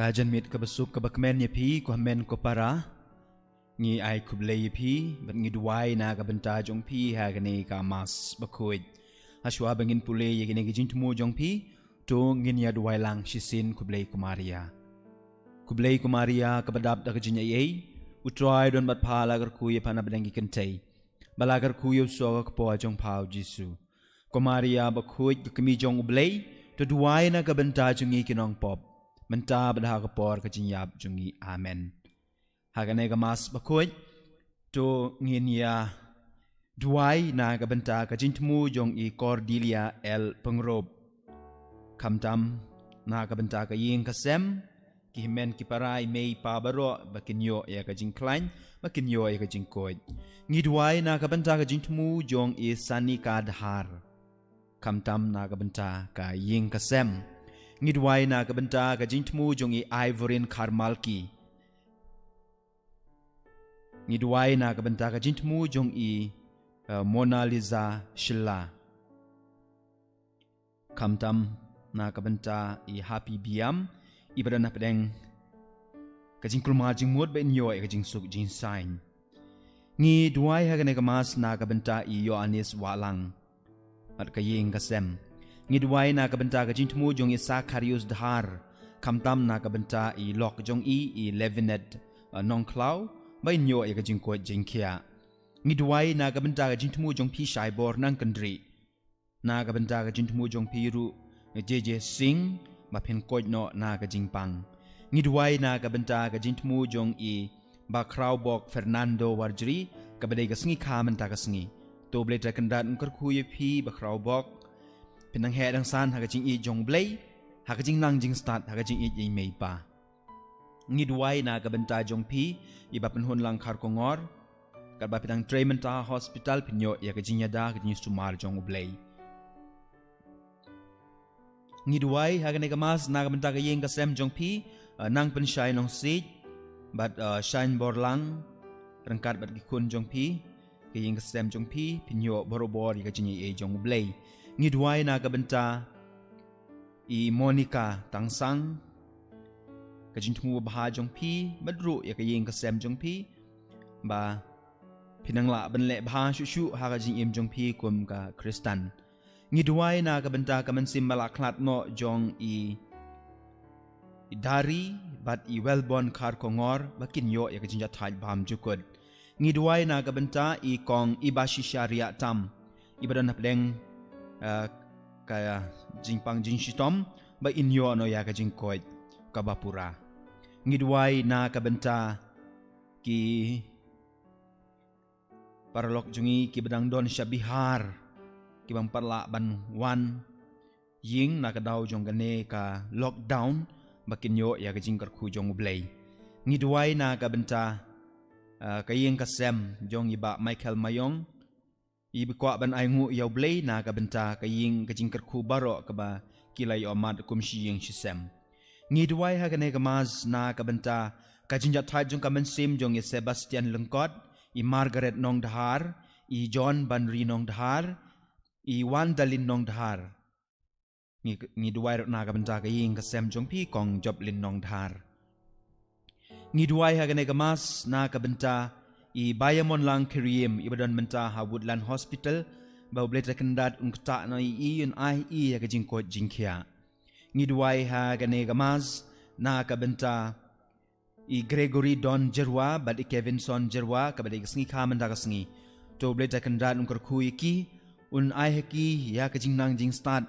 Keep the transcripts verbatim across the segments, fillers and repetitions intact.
Ka janmiet kaba suk kaba kmen ïa phi, ko hynmen ko para. Ngi ai khublei ïa phi, bad ngi duwai na ka bynta jong phi ha kane ka Mass bakhuid. Hashwa ba ngin pule ïa kine ki jingthmu jong phi, to ngin ïa duwai lang shisien. Khublei ko Maria. Khublei ko Maria, kaba dap da ka jingaiei, U Trai u don bad pha, la kyrkhu ïa pha na pdeng ki kynthei, bad la kyrkhu ïa u soh ka kpoh jong pha U Jisu. Ko Maria bakhuid, ka kmie jong U Blei, to duwai na ka bynta jong ngi ki nongpop, mynta bad ha ka por ka jingïap jong ngi. Amen. Ha kane ka Mass bakhuid, to ngin ïa duwai na ka bynta ka jingthmu jong i Cordelia L Pyngrope. Khamtam na ka bynta ka ïing ka sem, ki hynmen ki para, i mei i pa baroh, ba kin ïoh ïa ka jingkhlaiñ, ba kin ïoh ïa ka jingkoit. Ngi duwai na ka bynta ka jingthmu jong i Sanika Dhar. Khamtam na ka bynta ka ïing ka sem, ngi duwai na ka bynta ka jingthmu jong i Ivorin Kharmalki. Ngi duwai na ka bynta ka jingthmu jong i, eh, Mona Lisa Shylla. Khamtam na ka bynta i Happy Biam, i ba don na pdeng ka jingkulmar jingmut, ba in ïoh ïa ka jingsuk jingsaiñ. Ngi duwai ha kane ka Mass na ka bynta i Ïoannis Wahlang bad ka ïing ka sem. Ngi duwai na ka bynta ka jingthmu jong i Sakharius Dhar, khamtam na ka bynta i lok jong i, i Levinet, eh, Nongkhlaw, ba in ïoh ïa ka jingkoit jingkhiah. Ngi duwai na ka bynta ka jingthmu jong phi Shaibor Nangkyndri, na ka bynta ka jingthmu jong phi ruh J J Singh, ba phin koit noh na ka jingpang. Ngi duwai na ka bynta ka jingthmu jong i Bakhrawbok Fernando Warjri, kaba dei ka sngi kha mynta ka sngi. To U Blei Trai Kynrad un kyrkhu ïa phi Bakhrawbok, phin nang heh dang san ha ka jingïeit jong U Blei, ha ka jingnang jingstad, ha ka jingïeit ïa i mei i pa. Ngi duwai na ka bynta jong phi i Bapynhunlang Kharkongor, katba phi dang trei mynta ha hospital, phin ïoh ïa ka jingïada, ka jingsumar jong U Blei. Ngi duwai ha kane ka Mass na ka bynta ka ïing ka sem jong phi, eh, Nangpynshai Nongsiej bad, eh, Shainborlang, ryngkat bad ki khun jong phi, ka ïing ka sem jong phi, phin ïoh barobor ïa ka jingaiei jong U Blei. Ngi duwai na ka bynta i Monica Tangsang, ka jingthmu babha jong phi, bad ruh ïa ka ïing ka sem jong phi, ba phin nang lah ban leh bha shuh shuh ha ka jingim jong phi kum ka Khristan. Ngi duwai na ka bynta ka mynsiem ba la khlad noh jong i, i Dari bad i Welbon Kharkongor, ba kin ïoh ïa ka jingjahthait bymjukut. Ngi duwai na ka bynta i Kong Ibashisha Riahtam, i ba don hapdeng, eh, ka jingpang jingshitom, ba in ïoh noh ïa ka jingkoit kaba pura. Ngi duwai na ka bynta ki paralok jong ngi ki ba dang don sha Bihar, ki bym pat lah ban wan ïing na ka daw jong kane ka lockdown, ba kin ïoh ïa ka jingkyrkhu jong U Blei. Ngi duwai na ka bynta, ah, ka ïing ka sem jong i Bah Michael Mayong, i ba kwah ban ainguh ïa U Blei na ka bynta ka ïing ka jingkyrkhu baroh kaba ki la ïoh mad kum shi ïing shi sem. Ngi duwai ha kane ka Mass na ka bynta ka jingjahthait jong ka mynsiem jong i Sebastian Lyngkot, i Margaret Nongdhar, i John Banri Nongdhar, i Wandalin Nongdhar. Ngi, ngi duwai ruh na ka bynta ka ïing ka sem jong phi Kong Joplin Nongdhar. Ngi duwai ha kane ka Mass na ka bynta i Baïamonlang Khyriem, i ba don mynta ha Woodland Hospital, ba U Blei Trai Kynrad un ktah noh ïa i, un ai ïa i ïa ka jingkoit jingkhiah. Ngi duwai ha kane ka Mass na ka bynta i Gregory Don Jyrwa bad i Kevinson Jyrwa, kaba dei ka sngi kha mynta ka sngi. To U Blei Trai Kynrad un kyrkhu ïa ki, un ai ha ki ïa ka jingnang jingstad,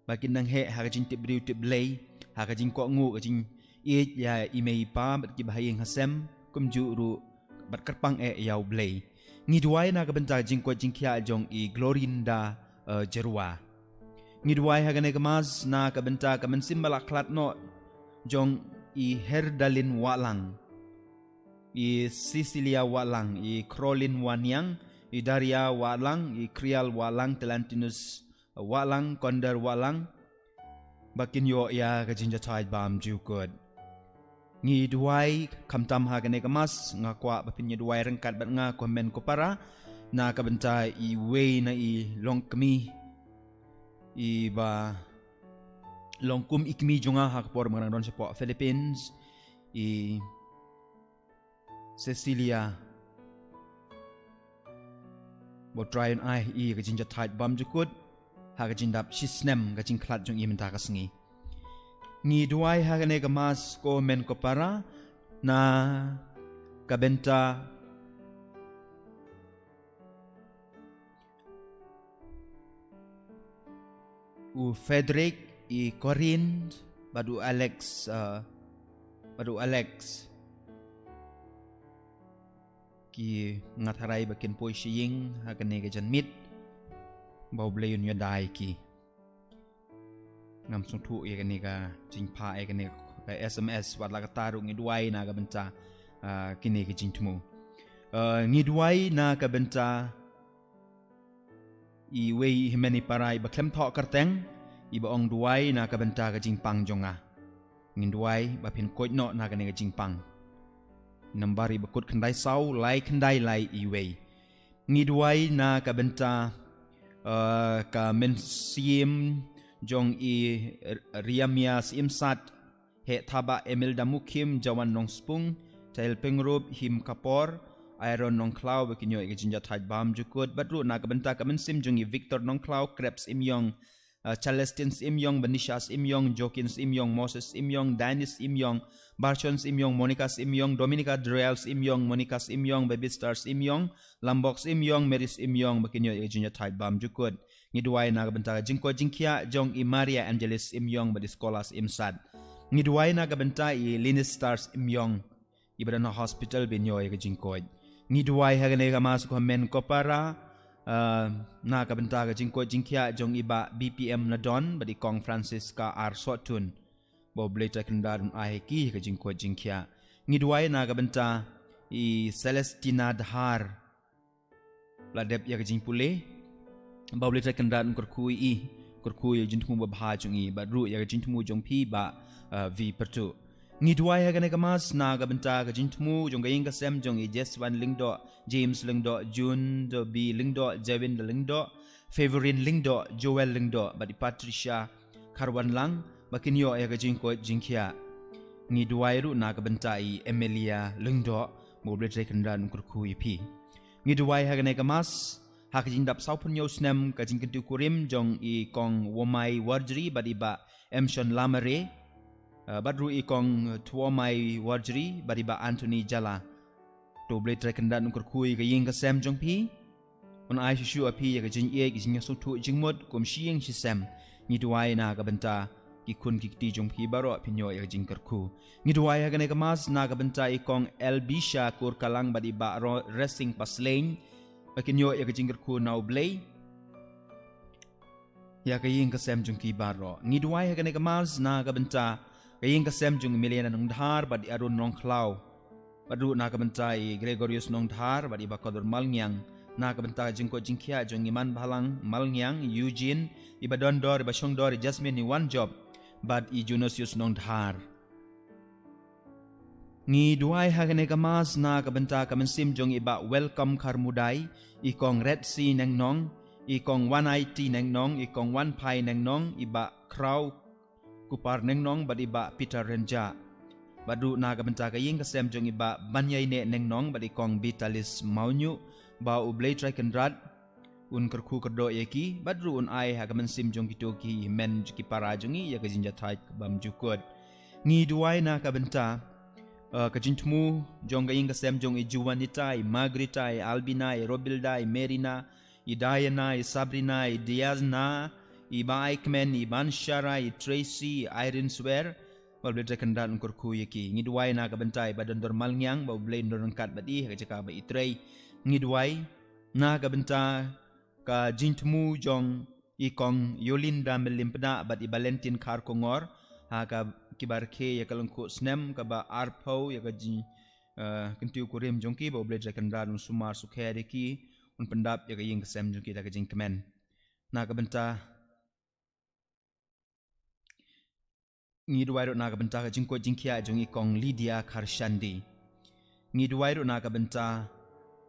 ba kin nang heh ha ka jingtip briew tip Blei, ha ka jingkohnguh, ka jingïeit ïa i mei i pa bad ki ba ha ïing ha sem, kumjuh ruh bad kyrpang eh ïa U Blei. Ngi duwai na ka bynta ka jingkoit jingkhiah jong i Glorinda, eh, Jyrwa. Ngi duwai ha kane ka Mass na ka bynta ka mynsiem ba la khlad noh jong i Herdalin Wahlang, i Cecilia Wahlang, i Crolin Waniang, i Daria Wahlang, i Krial Wahlang, Talantinus Wahlang, Konder Wahlang, ba kin ïoh ïa ka jingjahthait bymjukut. Ngi duwai khamtam ha kane ka Mass, nga kwah ba phin ïa duwai ryngkat bad nga ko hynmen ko para, na ka bynta iwei na i longkmie, i Bah long kum i kmie jong nga ha ka por ba nga dang don shapoh Philippines, i Cecilia. Ba U Trai un ai ïa ka jingjahthait bymjukut ha ka jingdap shisnem ka jingkhlad jong i mynta ka sngi. Ngi duwai ha kane ka Mass ko hynmen ko para na ka bynta u Frederick, i Corinne, bad u Alex, uh, bad u Alex. Ki ngat harai ba kin poi sha ïing ha kane ka janmiet, ba U Blei un ïada ïa ki. Ngam sngewthuh ïa kane ka jingphah ïa kane ka S M S, wat la katta ruh ngi duwai na ka bynta, ah, kine ki jingthmu. Ah, ngi duwai na ka bynta iwei i hynmen i para iba khlem thoh kyrteng, iba ong duwai na ka bynta ka jingpang jong nga. Ngin duwai ba phin koit noh na kane ka jingpang. Nambar iba kut khyndai saw lai khyndai lai iwei. Ngi duwai na ka bynta, eh, ka mynsiem jong i Riamia Syiemsat, Heh Thabah, Emil Damukim, Jawan Nongspung, Tail Pengrup, Him Kapor, Aaron Nongkhlaw, ba kin ïoh ïa ka jingjahthait bymjukut, bad ruh na ka bynta ka mynsiem jong i Victor Nongkhlaw, Krebs Imyong, uh, Celestine Imyong, Benisha Imyong, Joaquin Imyong, Moses Imyong, Dennis Imyong, Barchon Imyong, Monica Imyong, Dominica Dreal Imyong, Monica Imyong, Baby Stars Imyong, Lambok Imyong, Mary Imyong, ba kin ïoh ïa ka jingjahthait bymjukut. Ngi duwai na ka bynta ka jingkoit jingkhiah jong i Maria Angelis Imyong bad i Skolas Imsat. Ngi duwai na ka bynta i Linis Stars Imyong, iba don ha hospital ba in ïoh ïa ka jingkoit. Ngi duwai ha kane ka Mass ko hynmen ko para, ah, na ka bynta ka jingkoit jingkhiah jong i Bah B P M Nadon bad i Kong Francisca R Sohtun. Ba U Blei Trai Kynrad un ai ha ki ka jingkoit jingkhiah. Ngi duwai na ka bynta i Celestina Dhar, la dep ïa ka jingpule. Ba U Blei Trai Kynrad un kyrkhu ïa i, kyrkhu ïa ka jingthmu babha jong i, bad ruh ïa ka jingthmu jong phi Bah, uh, V Pyrtuh. Ngi duwai ha kane ka Mass na ka bynta ka jingthmu jong ka ïing ka sem jong i Jeswan Lyngdoh, James Lyngdoh, June de B Lyngdoh, Jawin de Lyngdoh, Favorin Lyngdoh, Joel Lyngdoh, bad i Patricia Kharwanlang, ba kin ïoh ïa ka jingkoit jingkhiah. Ngi duwai ruh na ka bynta i Emelia Lyngdoh, ba U Blei Trai Kynrad un kyrkhu ïa phi. Ngi duwai ha kane ka Mass ha ka jingdap sawphew hynñiew snem ka jingkyntiew kurim jong i Kong Wamai Warjri bad i Bah Emshon Lamare, eh, bad ruh i Kong Twomai Warjri bad i Bah Anthony Jala. To U Blei Trai Kynrad un kyrkhu ïa ka ïing ka sem jong phi. Un ai shisha ïa phi ïa ka jingïeit, ka jingïasngewthuh jingmut kum shi ïing shi sem. Ngi duwai na ka bynta ki khun ki kti jong phi baroh, phin ïoh ïa ka jingkyrkhu. Ngi duwai ha kane ka Mass na ka bynta i Kong Elbisha Kurkalang bad i Bah Ro-, Resing Paslein, ba kin ïoh ïa ka jingkyrkhu na U Blei ïa ka ïing ka sem jong ki baroh. Ngi duwai ha kane ka Mass na ka bynta ka ïing ka sem jong i Milena Nongdhar bad i Arun Nongkhlaw, bad ruh na ka bynta i Gregorius Nongdhar bad i Bah Kodor Malngiang, na ka bynta ka jingkoit jingkhiah jong i Manbhalang Malngiang, Eugene, i Bah Dondor, i Bah Shongdor, i Jasmine, i Wanjop bad i Junosius Nongdhar. Ngi duwai ha kane ka Mass na ka bynta ka mynsiem jong i Bah Welcome Kharmudai, i Kong Red C Nengnong, i Kong Wan Aiti Nengnong, i Kong Wan Phai Nengnong, i Bah Kraw Kupar Nengnong bad i Bah Peter Renja. Bad ruh na ka bynta ka ïing ka sem jong i Bah Banyaineh Nengnong bad i Kong Bitalis Mawnyu, ba U Blei Trai Kynrad un kyrkhu kyrdoh ïa ki, bad ruh un ai ha ka mynsiem jong kito ki hynmen jong ki para jong ngi ïa ka jingjahthait bymjukut. Ngi duwai na ka bynta, eh, ka jingthmu jong ka ïing ka sem jong i Juanita, i Margarita, i Albina, i Robilda, i Merina, i Diana, i Sabrina, i Diazna, i Bah Aikmen, i Banshara, i Tracy, i Irene Swer, ba U Blei Trai Kynrad un kyrkhu ïa ki. Ngi duwai na ka bynta i Bah Dondor Malngiang, ba U Blei un don ryngkat bad i ha ka jaka ba i trei. Ngi duwai na ka bynta ka jingthmu jong i Kong Yolinda Mylliempdah bad i Valentin Kharkongor, ha ka kiba rakhe ïa ka lyngkhuh snem kaba arphew ïa ka jing, eh, kyntiew kurim jong ki, ba U Blei Trai Kynrad un sumar sukher ïa ki, un pyndap ïa ka ïing ka sem jong ki da ka jingkmen. Na ka bynta Ngi duwai ruh na ka bynta ka jingkoit jingkhiah jong i Kong Lydia Kharshandi. Ngi duwai ruh na ka bynta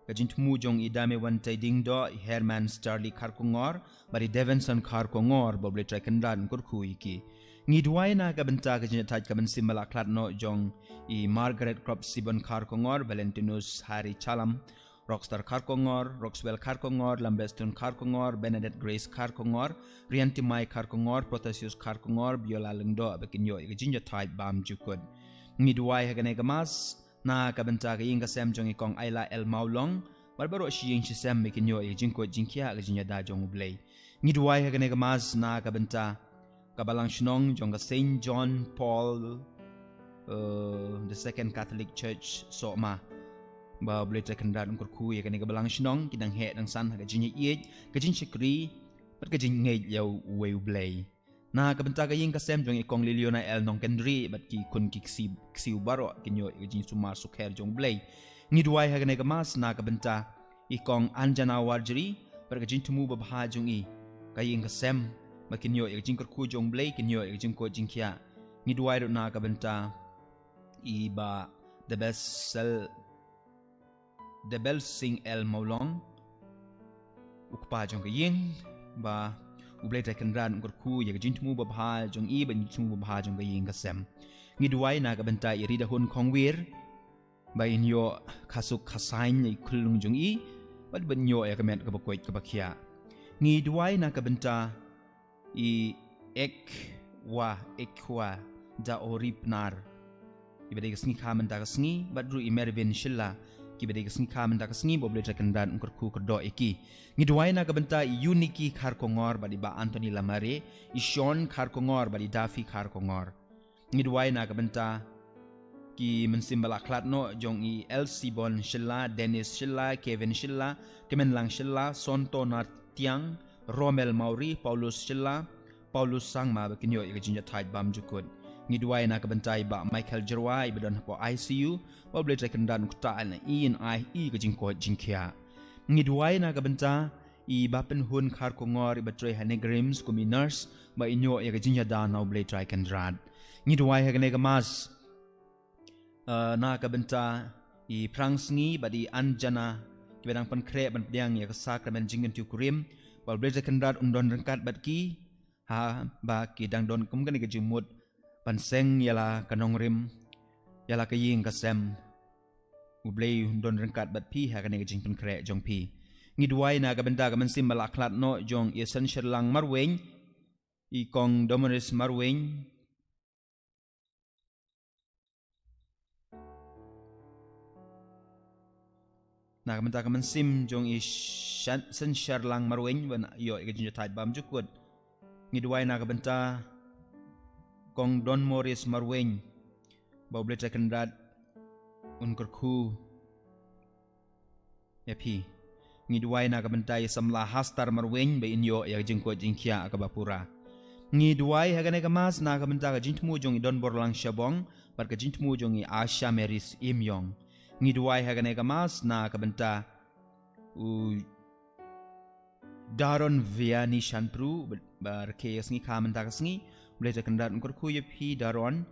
ka jingthmu jong i Dame Wan Taiding Doh, i Herman Starley Kharkongor, bad i Devenson Kharkongor, ba U Blei Trai Kynrad un kyrkhu ïa ki. Ngi duwai na ka bynta ka jingïathait ka mynsiem ba la khlad noh jong i Margaret Crop Sibon Kharkongor, Valentinus Hari Chalam, Rockstar Kharkongor, Roxwell Kharkongor, Lambestone Kharkongor, Bernadette Grace Kharkongor, Riantimai Kharkongor, Protasius Kharkongor, Biola Lyngdoh ba kin ïoh ïa ka jingïathait bam jukut. Ngi duwai ha kane ka mass na ka bynta ka ïing ka sem jong i Kong Aila L Mawlong bad baroh shi ïing shi sem ba kin ïoh ïa ka jingkoit jingkhiah ka jingïada jong U Blei. Ngi duwai ha kane ka mass na ka bynta ka balang shnong jong ka Saint John Paul, uh, the Second Catholic Church Sohma. Ba U Blei Trai Kynrad un kyrkhu ïa kane ka balang shnong, ki dang heh dang san ha ka jingïeit, ka jingshakri bad ka jingngeit ïa uwei U Blei. Na ka bynta ka ïing ka sem jong i Kong Liliona L Nongkynrih bad ki khun ki ksiew, ksiew baroh kin ïoh ïa ka jingsumar sukher jong U Blei. Ngi duwai ha kane ka mass na ka bynta i Kong Anjana Warjri bad ka jingthmu babha jong i, ka ïing ka sem ba kin ïoh ïa ka jingkyrkhu jong U Blei, kin ïoh ïa ka jingkoit jingkhiah. Ngi duwai ruh na ka bynta i Bah Debelsel, Debelsing L Mawlong, u kpa jong ka ïing, ba U Blei Trai Kynrad un kyrkhu ïa ka jingthmu babha jong i bad jingthmu babha jong ka ïing ka sem. Ngi duwai na ka bynta i Ridahun Khongwir ba in ïoh ka suk ka saiñ ïa i khyllung jong i bad ban ïoh ïa ka met kaba koit kaba khiah. Ngi duwai na ka bynta i Ekwa, Ekwa Daori Pnar, iba dei ka sngi kha mynta ka sngi, bad ruh i Mervin Shylla, kiba dei ka sngi kha mynta ka sngi, ba U Blei Trai Kynrad un kyrkhu kyrdoh ïa ki. Ngi duwai na ka bynta i Uniki Kharkongor bad i Bah Anthony Lamare, i Sean Kharkongor bad i Daffy Kharkongor. Ngi duwai na ka bynta ki mynsiem ba la khlad noh jong i L Sibon Shylla, Dennis Shylla, Kevin Shylla, Kmenlang Shylla, Sonto Nartiang, Romel Mawrie, Paulus Shylla, Paulus Sangma ba kin ïoh ïa ka jingïathait bam jukut. Ngi duwai na ka bynta i Bah Michael Jyrwa iba don hapoh I C U, ba U Blei Trai Kynrad un ktah na i, un ai i ka jingkoit jingkhiah. Ngi duwai na ka bynta i Bah Pynhun Kharkongor iba trei ha NEIGRIHMS kum i nurse, ba in ïoh ïa ka jingïada na U Blei Trai Kynrad. Ngi duwai ha kane ka mass, eh, na ka bynta i Phrang Sngi bad i Anjana, kiba dang pynkhreh ban pdiang ïa ka sakramen jingkyntiew kurim, ba U Blei Trai Kynrad un don ryngkat bad ki, haba ki dang don kum kane ka jingmut ban seng ïa la ka nongrim, ïa la ka ïing ka sem. U Blei un don ryngkat bad phi ha kane ka jingpynkhreh jong phi. Ngi duwai na ka bynta ka mynsiem ba la khlad noh jong i Sensherlang Marwein, i Kong Domoris Marwein, na ka bynta ka mynsiem jong i Shan-, Sensherlang Marwein ban ïoh ïa ka jingïathait bam jukut. Ngi duwai na ka bynta Kong Don Morris Marwein, ba U Blei Trai Kynrad un kyrkhu ïa phi. Ngi duwai na ka bynta i Samla Hastar Marwein ba in ïoh ïa ka jingkoit jingkhiah kaba pura. Ngi duwai ha kane ka mass na ka bynta ka jingthmu jong i Don Borlang Shabong bad ka jingthmu jong i Asha Maris Imyong. Ngi duwai ha kane ka mass na ka bynta u Daron Viani Shantru ba, ba rkhie ïa ka sngi kha mynta ka sngi. U Blei Trai Kynrad un kyrkhu ïa phi Daron,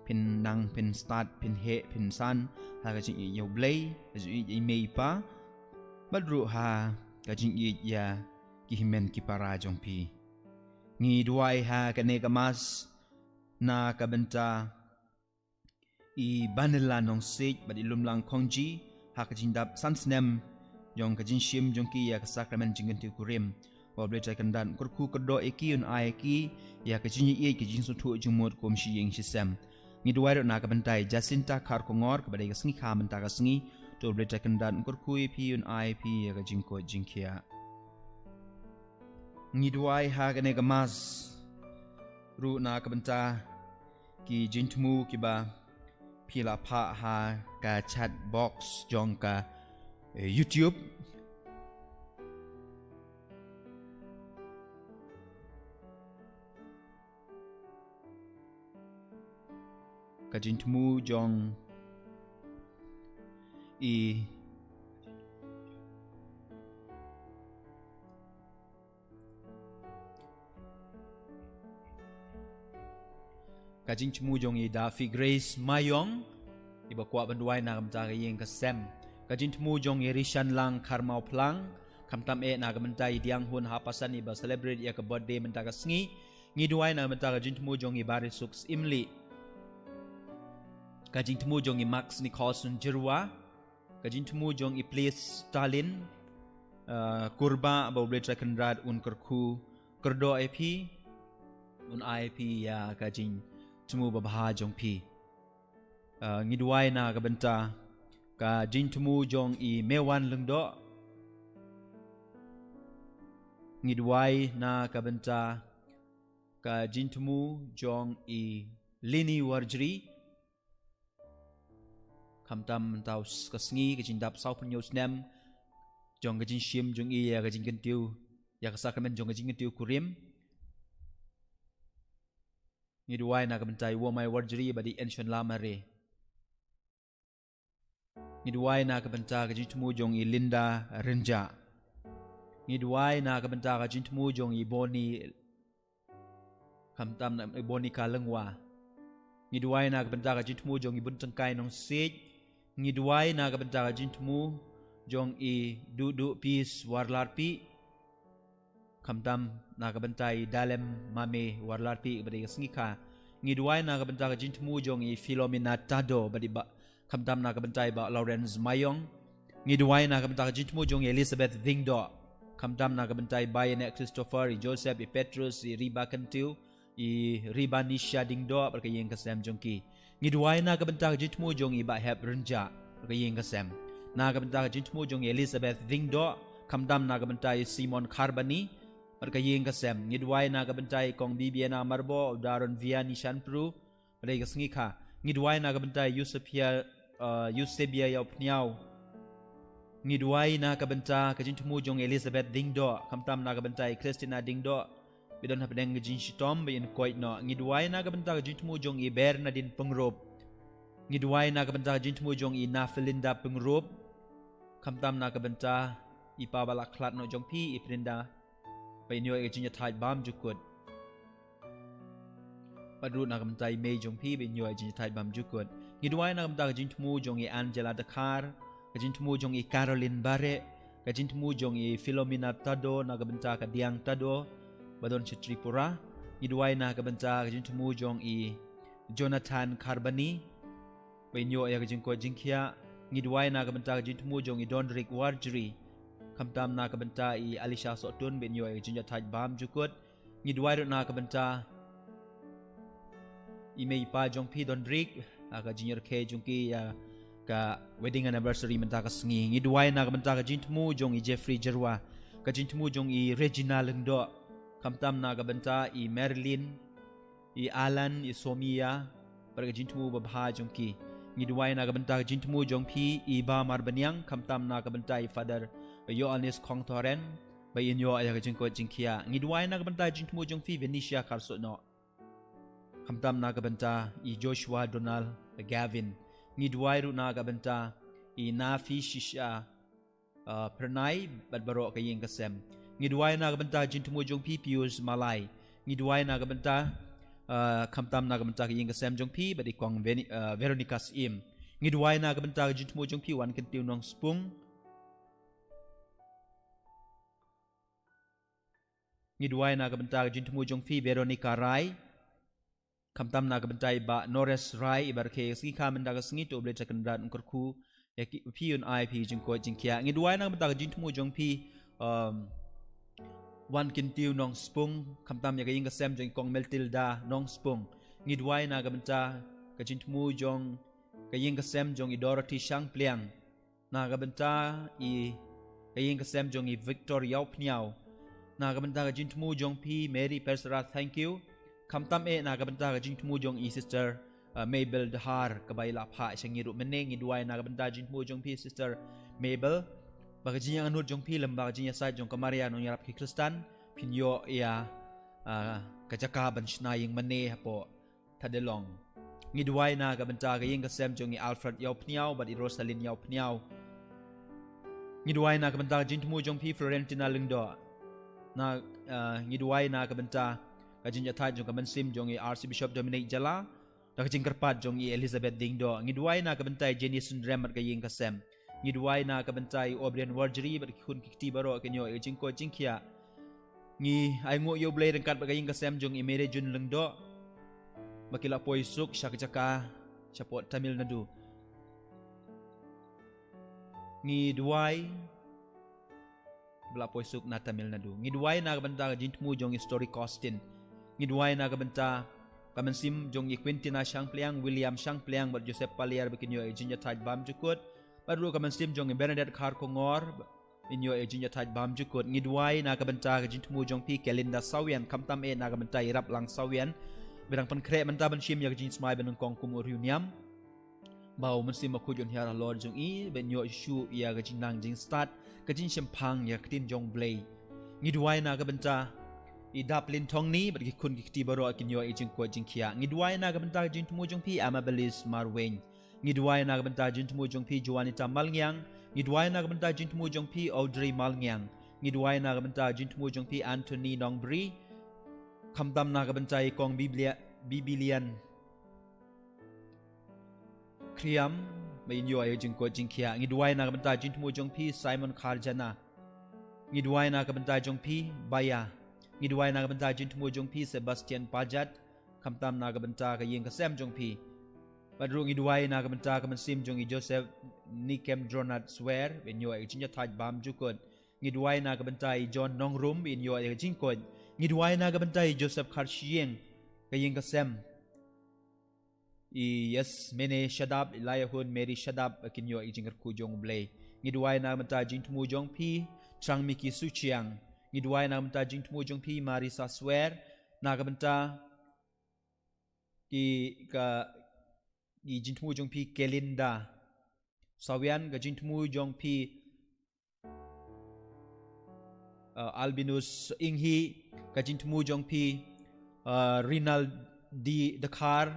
phin nang phin stad phin heh phin san ha ka jingïeit ïa U Blei, ka jingïeit ïa i mei i pa, bad ruh ha ka jingïeit ïa ki hynmen ki para jong phi. Ngi duwai ha kane ka mass na ka bynta i Banila Nongsiej bad i Lumlang Khongji ha ka jingdap san snem jong ka jingshim jong ki ïa ka sakramen jingkyntiew kurim. Ba U Blei Trai Kynrad un kyrkhu kyrdoh ïa ki, un ai ïa ki ïa ka jingïeit, ka jingsngewthuh jingmut kum shi ïing shi sem. Ngi duwai ruh na ka bynta i Jacinta Kharkongor kaba dei ka sngi kha mynta ka sngi. To U Blei Trai Kynrad un kyrkhu ïa phi, un ai ïa phi ïa ka jingkoit jingkhiah. Ngi duwai ha kane ka mass ruh na ka bynta ki jingthmu kiba phi la phah ha ka chat box jong ka, eh, YouTube. Ka jingthmu jong i Ka jingthmu jong i Daffy Grace Mayong, iba kwah ban duwai na ka bynta ka ïing ka sem. Ka jingthmu jong i Rishan Lang Kharmawphlang, khamtam eh na ka bynta i Diang Hun Hapasan iba celebrate ïa ka birthday mynta ka sngi. Ngi duwai na ka bynta ka jingthmu jong i Barisuk Syiemlieh, ka jingthmu jong i Max Nicholson Jyrwa, ka jingthmu jong i Plis Stalin, uh, Kurbah ba U Blei Trai Kynrad un kyrkhu kyrdoh ïa phi, un ai phi ïa ka jingthmu babha jong phi. Uh, ngi duwai na ka bynta ka jingthmu jong i Mewan Lyngdoh. Ngi duwai na ka bynta ka jingthmu jong i Lini Warjri. Khamtam mynta ka sngi ka jingdap saw phew snem jong ka jingshim jong i ïa ka jingkyntiew, ïa ka sakramen jong ka jingkyntiew kurim. Ngi duwai na ka bynta i Wamai Warjri bad i Enshon Lamare. Ngi duwai na ka bynta ka jingthmu jong i Linda Rynjah. Ngi duwai na ka bynta ka jingthmu jong i Boni, khamtam na i Boni Ka Lyngwa. Ngi duwai na ka bynta ka jingthmu jong i Bun Tyngkai Nongsiej. Ngi duwai na ka bynta ka jingthmu jong i Duhduh Peace Warlarpih. Khamtam na ka bynta i Dalem Mame Warlarpih bad i ka sngi kha. Ngi duwai na ka bynta ka jingthmu jong i Philomena Tado bad i Bah, khamtam na ka bynta i Bah Lawrence Mayong. Ngi duwai na ka bynta ka jingthmu jong i Elizabeth Dingdoh, khamtam na ka bynta i Bah Ïanek Christopher, i Joseph, i Petrus, i Riba Kyntiew, i Riba Nisha Dingdoh bad ka ïing ka sem jong ki. Ngi duwai na ka bynta ka jingthmu jong i Bah Hep Rynjah bad ka ïing ka sem. Na ka bynta ka jingthmu jong i Elizabeth Dingdoh, khamtam na ka bynta i Simon Kharbani bad ka ïing ka sem. Ngi duwai na ka bynta i Kong Bibiana Marbou, u Daron Viani Shanpru bad ka sngi kha. Ngi duwai na ka bynta i Eusebia, uh, Eusebia Ïawphniaw. Ngi duwai na ka bynta ka jingthmu jong i Elizabeth Dingdoh, khamtam na ka bynta i Christina Dingdoh ba don hapdeng ka jingshitom ba in koit noh. Ngi duwai na ka bynta ka jingthmu jong i Bernadine Pyngrope. Ngi duwai na ka bynta ka jingthmu jong i Nafelinda Pyngrope, khamtam na ka bynta i pa ba la khlad noh jong phi i Prinda, ba in ïoh ïa ka jingïathait bymjukut. Bad ruh na ka bynta i mei jong phi ba in ïoh ïa ka jingïathait bymjukut. Ngi duwai na ka bynta ka jingthmu jong i Angela Dkhar, ka jingthmu jong i Caroline Bareh, ka jingthmu jong i Philomena Tado na ka bynta ka Diang Tado ba don sha Tripura. Ngi duwai na ka bynta ka jingthmu jong i Jonathan Kharbani ba in ïoh ïa ka jingkoit jingkhiah. Ngi duwai na ka bynta ka jingthmu jong i Donrick Warjri, khamtam na ka bynta i Alisha Sohtun ba in ïoh ïa ka jingïathait bymjukut. Ngi duwai ruh na ka bynta i mei i pa jong phi Donrick, ha ka jingïarkhie jong ki ïa ka wedding anniversary mynta ka sngi. Ngi duwai na ka bynta ka jingthmu jong i Jeffrey Jyrwa, ka jingthmu jong i Regina Lyngdoh, khamtam na ka bynta i Marilyn, i Alan, i Somia bad ka jingthmu babha jong ki. Ngi duwai na ka bynta ka jingthmu jong phi i Bah Marbaniang, khamtam na ka bynta i Father Ïoannis Khongthoren ba in ïoh ïa ka jingkoit jingkhiah. Ngi duwai na ka bynta ka jingthmu jong phi Venetia Kharsuhnoh, khamtam na ka bynta i Joshua Donald Gavin. Ngi duwai ruh na ka bynta i Nafi Shisha, uh, Pyrnai bad baroh ka ïing ka sem. Ngi duwai na ka bynta ka jingthmu jong phi Pius Malai. Ngi duwai na ka bynta, uh, khamtam na ka bynta ka ïing ka sem jong phi bad i Kong Veni-, uh, Veronica Syiem. Ngi duwai na ka bynta ka jingthmu jong phi Wankyntiew Nongspung. Ngi duwai na ka bynta ka jingthmu jong phi Veronica Rai, khamtam na ka bynta i Bah Norris Rai, i ba rkhie ïa ka sngi kha mynta ka sngi, to U Blei Trai Kynrad un kyrkhu ïa ki, phi, un ai phi jingkoit jingkhiah. Ngi duwai na ka bynta ka jingthmu jong phi, um, Wankyntiew Nongspung, khamtam ïa ka ïing ka sem jong i Kong Matilda Nongspung. Ngi duwai na ka bynta ka jingthmu jong ka ïing ka sem jong i Dorothy Shangpliang. Na ka bynta i, ka ïing ka sem jong i Victor Ïawphniaw. Na ka bynta ka jingthmu jong phi Mary Persara Thangkhiew. Khamtam eh na ka bynta ka jingthmu jong i Sister, uh, Mabel Dkhar, kaba i la phah sha ngi ruh mynne. Ngi duwai na ka bynta ka jingthmu jong phi Sister Mabel, ba ka jingïakynduh jong phi lem bad ka jingïasaid jong ka Maria Nongïarap ki Khristan, phin ïoh ïa, uh, ka jaka ban shna ïing mane hapoh Tadilong. Ngi duwai na ka bynta ka ïing ka sem jong i Alfred Ïawphniaw bad i Rosalyn Ïawphniaw. Ngi duwai na ka bynta ka jingthmu jong phi Florentina Lyngdoh. Na, uh, ngi duwai na ka bynta ka jingïathait jong ka mynsiem jong i Archbishop Dominic Jala da ka jingkyrpad jong i Elizabeth Dingdoh. Ngi duwai na ka bynta i Jenny Sundrem bad ka ïing ka sem. Ngi duwai na ka bynta i O'Brien Warjri bad ki khun ki kti baroh, kin ïoh ïa ka jingkoit jingkhiah. Ngi ai nguh ïa U Blei ryngkat bad ka ïing ka sem jong i Mary June Lyngdoh ba ki la poi suk sha ka jaka shapoh Tamil Nadu. Ngi duwai ba la poi suk na Tamil Nadu. Ngi duwai na ka bynta ka jingthmu jong i Story Costin. Ngi duwai na ka bynta ka mynsiem jong i Quintina Shangpliang, William Shangpliang bad Joseph Paliar ba kin ïoh ïa ka jingïathait bymjukut. Bad ruh ka mynsiem jong i Bernadette Kharkongor ba kin ïoh ïa ka jingïathait bymjukut. Ngi duwai na ka bynta ka jingthmu jong phi Kelinda Sawian, khamtam eh na ka bynta i Raplang Sawian ba dang pynkhreh mynta ban shim ïa ka jingsmai ba nyngkong kum u riewniam. Ba u Mynsiem Bakhuid un hiar halor jong i, ba in ïoh shuh ïa ka jingnang jingstad, ka jingshemphang ïa ka ktien jong U Blei. Ngi duwai na ka bynta i Daplin Thongni bad ki khun ki kti baroh kin ïoh ïa ka jingkoit jingkhiah. Ngi duwai na ka bynta ka jingthmu jong phi Amabilis Marwein. Ngi duwai na ka bynta ka jingthmu jong phi Juanita Malngiang. Ngi duwai na ka bynta ka jingthmu jong phi Audrey Malngiang. Ngi duwai na ka bynta ka jingthmu jong phi Anthony Nongbri. Khamtam na ka bynta i Kong Biblia, Bibilian Kriam, ba in ïoh ïa ka jingkoit jingkhiah. Ngi duwai na ka bynta ka jingthmu jong phi Simon Kharjana. Ngi duwai na ka bynta jong phi Baya. Ngi duwai na ka bynta ka jingthmu jong phi Sebastian Pajat. Khamtam na ka bynta ka ïing ka sem jong phi. Bad ruh ngi duwai na ka bynta ka mynsiem jong i Joseph Nikem Dronat Swer, ba in ïoh ïa ka jingïathait bymjukut. Ngi duwai na ka bynta i John Nongrum, ba in ïoh ïa ka jingkoit. Ngi duwai na ka bynta i Joseph Kharshieng, ka ïing ka sem. I Yasmene Shadap, i Laïahun Mary Shadap, ba kin ïoh ïa ka jingkyrkhu jong U Blei. Ngi duwai na ka bynta ka jingthmu jong phi Trangmiki Suchiang. Ngi duwai na ka bynta ka jingthmu jong phi Marisa Swer. Na ka bynta ki ka, ki jingthmu jong phi Kelinda Sawian, ka jingthmu jong phi uh, Albinus Inghi, ka jingthmu jong phi uh, Rinaldi Dkhar,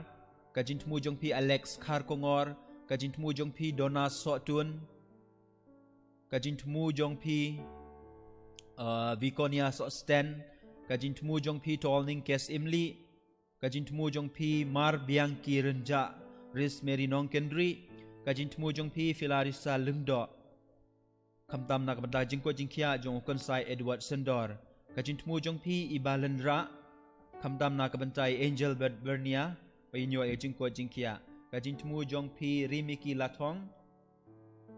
ka jingthmu jong phi Alex Kharkongor, ka jingthmu jong phi Donna Sohtun, ka jingthmu jong phi uh, Viconia Sohsten, ka jingthmu jong phi Tolning Kes Imli, ka jingthmu jong phi Mar Bianchi Rynjah, Rosemary Nongkynrih, ka jingthmu jong phi Filarisa Lyngdoh. Khamtam na ka bynta ka jingkoit jingkhiah jong u Kynsai Edward Syndor. Ka jingthmu jong phi Iba Lynrah. Khamtam na ka bynta i Angel Ber-, Bernia, ba in ïoh ïa ka jingkoit jingkhiah. Ka jingthmu jong phi Rimiki Lathong.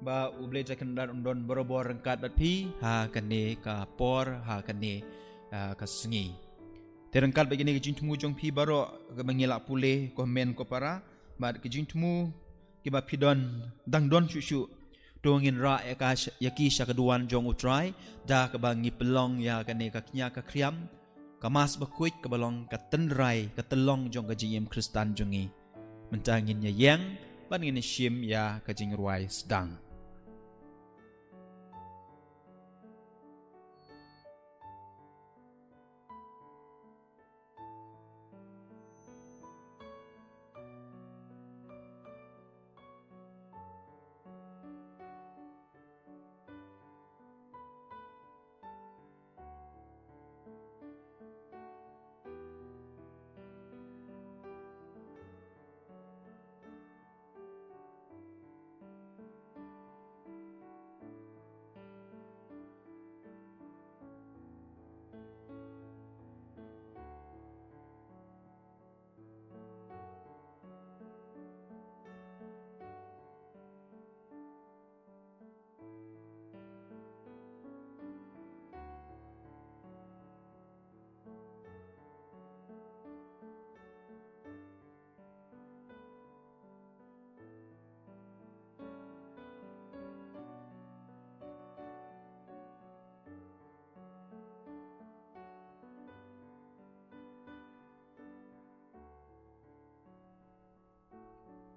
Ba U Blei Trai Kynrad un don barabor ryngkat bad phi ha kane ka por, ha kane, ah, ka sngi. Te ryngkat bad kine ki jingthmu jong phi baroh kiba ngi la pule ko hynmen ko para, bad ki jingthmu kiba phi don, dang don shuh shuh, to ngin rah ïa ka sh-, ïa ki sha ka duwan jong U Trai, da kaba ngi pynlong ïa kane ka kñia ka khriam, ka Mass bakhuid kaba long ka tynrai, ka tyllong jong ka jingim Khristan jong ngi. Mynta ngin ïa ïeng, bad ngin ïa shim ïa ka jingrwai sdang.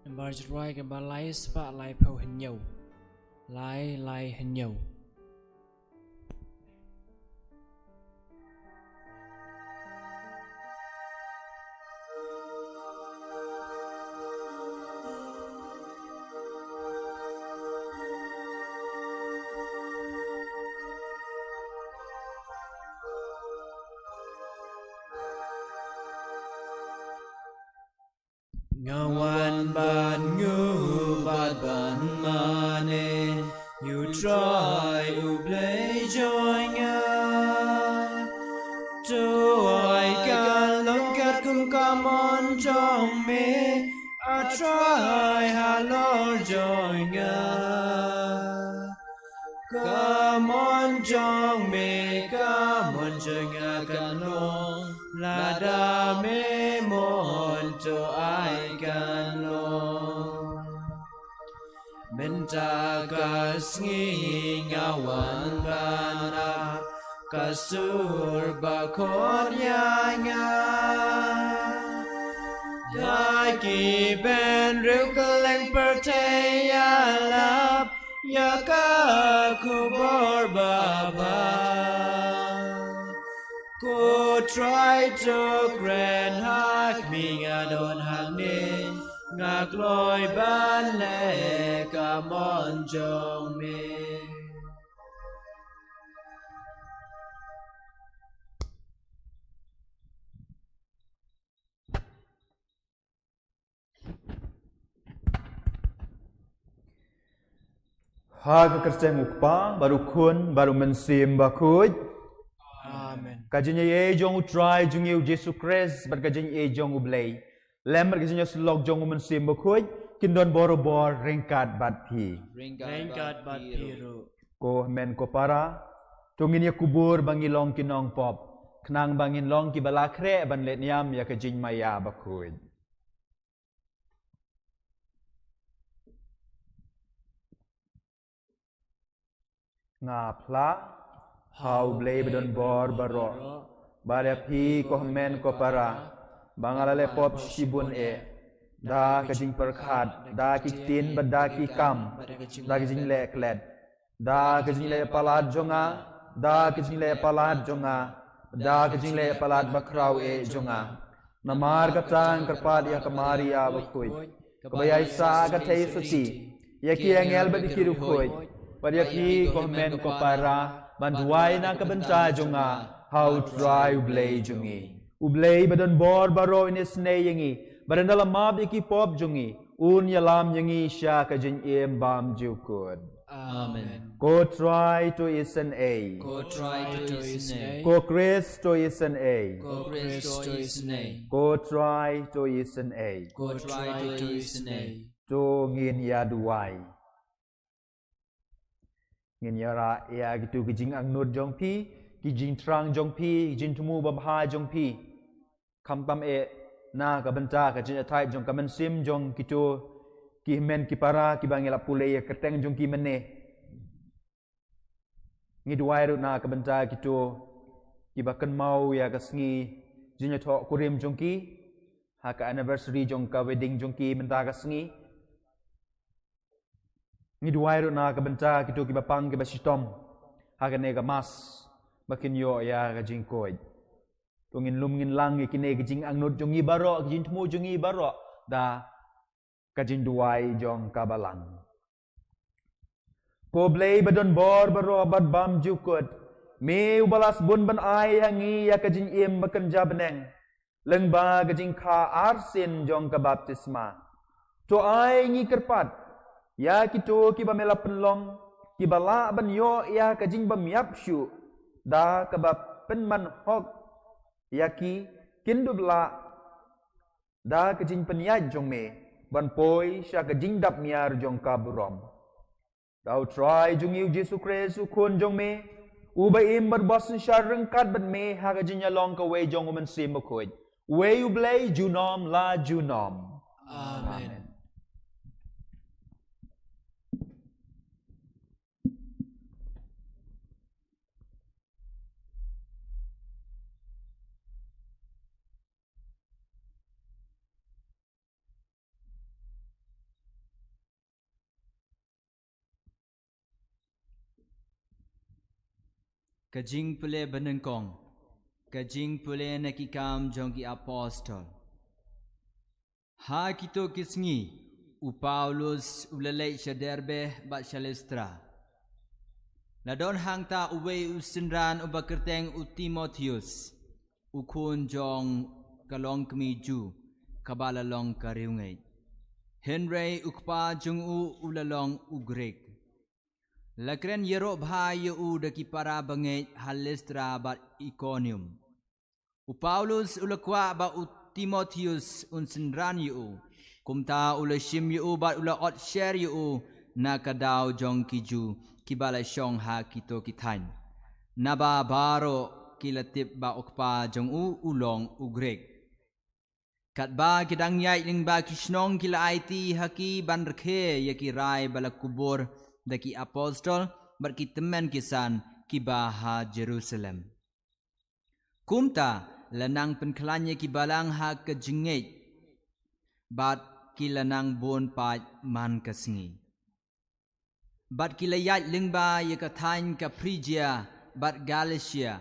Nambar jingrwai kaba lai spah laiphew hynñiew. Lai lai hynñiew. Nga wan ban nguh bad ban mane ïa U Trai U Blei jong nga. To ai kan long katkum ka mon jong me, A Trai halor jong nga. Ka mon jong me, ka mon jong nga kan long, lada me mon to ai kan long. Mynta ka sngi nga wan ban ap ka sur bakhot ïa nga. Da ki briew kylleng pyrthei ïalap ïa ka khubor babha. Ko Trai, to kren ha khmih, nga don hangne, nga kloi ban leh ka mon jong me. Ha ka kyrteng u Kpa, bad u Khun, bad u Mynsiem Bakhuid. Amen. Ka jingïeit jong u Trai jong ngi u Jisu Khrist, bad ka jingïeit jong u Blei, lem bad ka jingïasyllok jong u Mynsiem Bakhuid, kin don bor bor ryngkat bad phi. Ryngkat bad phi ruh. Ko hynmen ko para, to ngin ïa kubur ba ngi long ki nongpop, khnang ba ngin long kiba la khreh ban leit niam ïa ka jingmaïa bakhuid. Nga phla ha u Blei ba don bor baroh, bad ïa phi ko hynmen ko para, ba nga la leh pop shibun eh, da ka jingpyrkhat, da ki ktien bad da ki kam, da ka jingleh klet, da ka jingleh palat jong nga, da ka jingleh palat jong nga, da ka jingleh palat bakhraw eh jong nga. Namar kata nga kyrpad ïa ka Maria bakhuid, kaba ïaisah ka theisotti, ïa ki angel bad ïa ki riewkhuid, bad ïa phi ko hynmen ko para, ban duwai na ka bynta jong nga ha u Trai u Blei jong ngi. U Blei ba don bor baroh un isynei ïa ngi, bad ynda la map ïa ki pop jong ngi, un ïalam ïa ngi sha ka jingim bymjukut. Amen. Ko Trai to isynei. Ko Trai to isynei. Ko Khrist to isynei. Ko Khrist to isynei. Ko Trai to isynei. Ko Trai to isynei. To ngin ïa duwai. Ngin ïa rah ïa kito ki jingangnud jong phi, ki jingthrang jong phi, ki jingthmu babha jong phi. Khamtam eh na ka bynta ka jingïathait jong ka mynsiem jong kito ki hynmen ki para kiba ngi la pule ïa ka kyrteng jong ki mynne. Ngi duwai ruh na ka bynta kito kiba kynmaw ïa ka sngi jingïathoh kurim jong ki, ha ka anniversary jong ka wedding jong ki mynta ka sngi. Ngi duwai ruh na ka bynta kito kiba pang kiba shitom ha kane ka Mass, ba kin ïoh ïa ka jingkoit. To ngin lum ngin lang ïa kine ki jingangnud jong ngi baroh, ki jingthmu jong ngi baroh, da ka jingduwai jong ka Balang. Ko Blei ba don bor baroh bad bymjukut, me uba la sbun ban ai ha ngi ïa ka jingim ba kynja bneng lyngba ka jingkha arsien jong ka baptisma. To ai ngi kyrpad ïa kito kiba me la pynlong, kiba lah ban ïoh ïa ka jingbymïap shuh da kaba pynman hok ïa ki, kin dup lah da ka jingpynïaid jong me ban poi sha ka jingdap miar jong ka burom. Da u Trai jong ngi u Jisu Khrist u Khun jong me, uba im bad ba synshar ryngkat bad me ha ka jingïalong kawei jong u Mynsiem Bakhuid, uwei u Blei junom la junom. Amen. Ka jingpule banyngkong, ka jingpule na ki Kam jong ki Apostol. Ha kito ki sngi, u Paulus u la leit sha Derbe bad sha Listra. La don hangta uwei u synran uba kyrteng u Timotheus, u khun jong ka longkmie Jiw, kaba la long ka riewngeit. Hynrei u kpa jong u u la long u Grik. La kren ïaroh bha ïa u da ki para bangeit ha Listra bad Ikonium. U Paulus u la kwah ba u Timotheus un synran ïa u. Kumta u la shim ïa u bad u la ot sher ïa u na ka daw jong ki Jiw kiba la shong ha kito ki thaiñ. Naba baroh ki la tip ba u kpa jong u u long u Grik. Katba ki dang ïaid lyngba ki shnong ki la aiti ha ki ban rakhe ïa ki rai ba la kubur da ki apostol bad ki tymmen ki san kiba ha Jerusalem. Kumta la nang pynkhlaiñ ïa ki balang ha ka jingngeit bad ki la nang bun paid man ka sngi. Bad ki la ïaid lyngba ïa ka thaiñ ka Phrijia bad Galatia.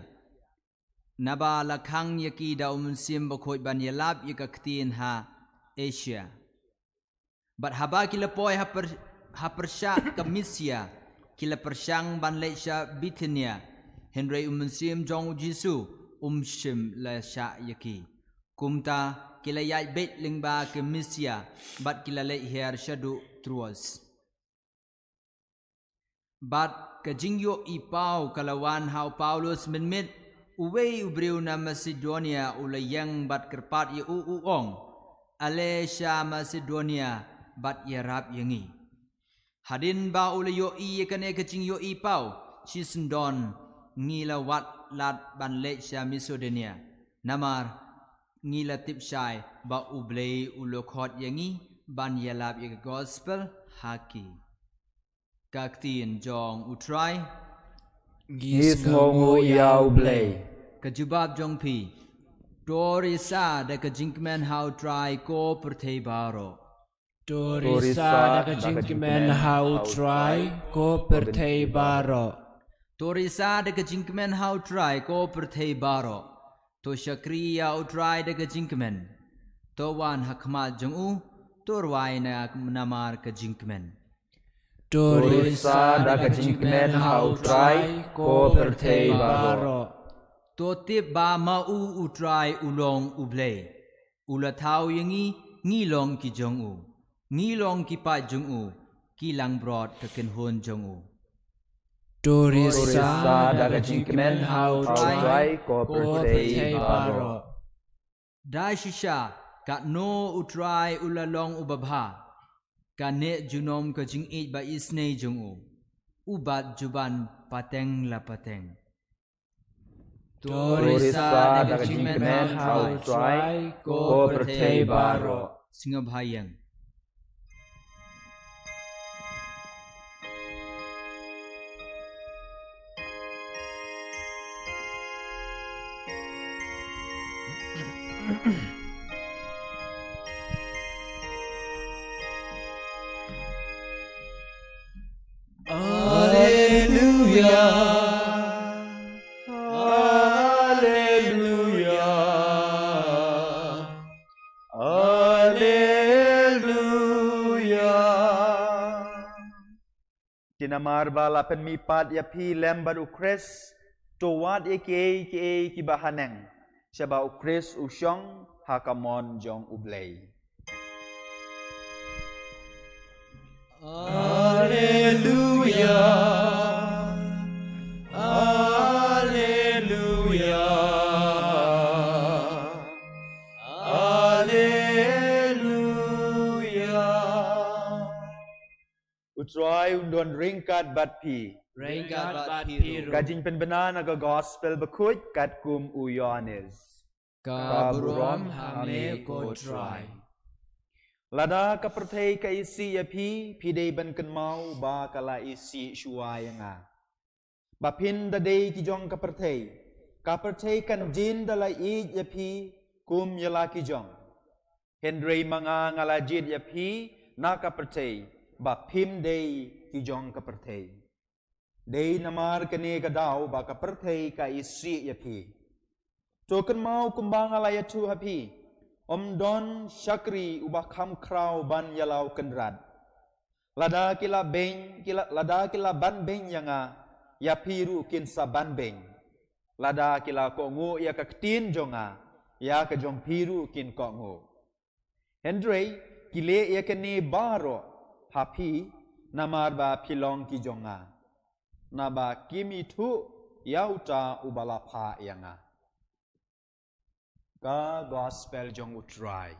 Naba la khang ïa ki da u Mynsiem Bakhuid ban ïalap ïa ka ktien ha Asia. Bad haba ki la poi ha, per, ha pyrshah ka Misia, ki la pyrshang ban leit sha Bithynia, hynrei u Mynsiem jong u Jisu um shym la shah ïa ki. Kumta ki la ïaid beit lyngba ka Misia, bad ki la leit hiar shaduh Troas. Bad ka jingïohi paw ka la wan ha u Paulus mynmiet, uwei u briew na Masedonia u la ïeng bad kyrpad ïa u u ong, ale sha Masedonia bad ïarap ïa ngi. Hadien ba u la ïohi ïa kane ka jingïohi paw, shisyndon ngi la wad lad ban leit sha Masedonia. Namar ngi la tip shai ba U Blei u la khot ïa ngi ban ïalap ïa ka gospel ha ki. Ka ktien jong U Trai. Ngi sngewnguh ïa U Blei. Ka jubab jong phi. To risa da ka jingkmen ha U Trai ko pyrthei baroh. To risa da ka jingkmen ha U Trai ko pyrthei baroh. To risa da ka jingkmen ha U Trai ko pyrthei baroh. To shakri ïa U Trai da ka jingkmen. To wan ha khmat jong u, to rwai na namar ka jingkmen. To risa da ka jingkmen ha U Trai ko pyrthei baroh. To tip ba ma u U Trai u long U Blei. U la thaw ïa ngi, ngi long ki jong u. Ngi long ki paid jong u, ki langbrot ka kynhun jong u. To risa da ka jingkmen ha U Trai ko pyrthei baroh. Da shisha katno U Trai u la long u babha. Kane junom ka jingïeit ba isnei jong u. U bat juban pateng la pateng. To risa da ka jingkmen ha U Trai ko pyrthei baroh. Sngewbha ïeng. Alleluia. Alleluia. Alleluia. Te namar ba la pynmihpat ïa phi lem bad U Khrist, to wad ïa kiei kiei kiba haneng, shaba U Khrist u shong ha ka mon jong U Blei. Alleluia. Alleluia. Alleluia. U Trai un don ryngkat bad phi. Ryngkat bad phi ruh. Ka jingpynbna na ka Gospel Bakhuid katkum u Ïoannis. Ka burom ha me ko Trai. Lada ka pyrthei ka isih ïa phi, phi dei ban kynmaw ba ka la isih shuwa ïa nga. Ba phin da dei ki jong ka pyrthei, ka pyrthei kan jin da la ïeit ïa phi kum ïa la ki jong. Hynrei ma nga nga la jied ïa phi na ka pyrthei, ba phim dei ki jong ka pyrthei. Dei namar kane ka daw ba ka pyrthei ka isih ïa phi. To kynmaw kumba nga la ïathuh ha phi, ym don shakri uba kham khraw ban ïa la u kynrad. Lada ki la beiñ, ki la, lada ki la ban beiñ ïa nga, ïa phi ruh kin sa ban beiñ. Lada ki la kohnguh ïa ka ktien jong nga, ïa ka jong phi ruh kin kohnguh. Hynrei ki leh ïa kane baroh ha phi namar ba phi long ki jong nga. Naba kim ithuh ïa uta uba la phah ïa nga. Ka gospel jong U Trai.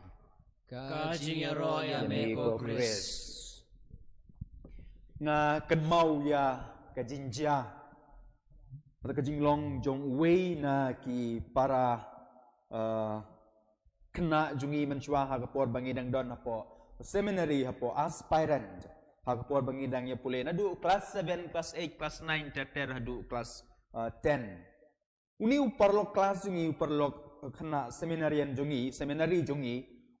Ka jingïaroh ïa me ko Khrist. Nga kynmaw ïa ka jingjia, ka jinglong jong uwei na ki para, uh, khynnah jong ngi mynshuwa ha ka por ba ngi dang don hapoh seminary, hapoh aspirant, ha ka por ba ngi dang ïa pule naduh class seven, class eight, class nine, ter ter haduh class, uh, ten. Une u paralok klas jong ngi, u paralok, uh, khynnah seminarian jong ngi, seminary jong ngi,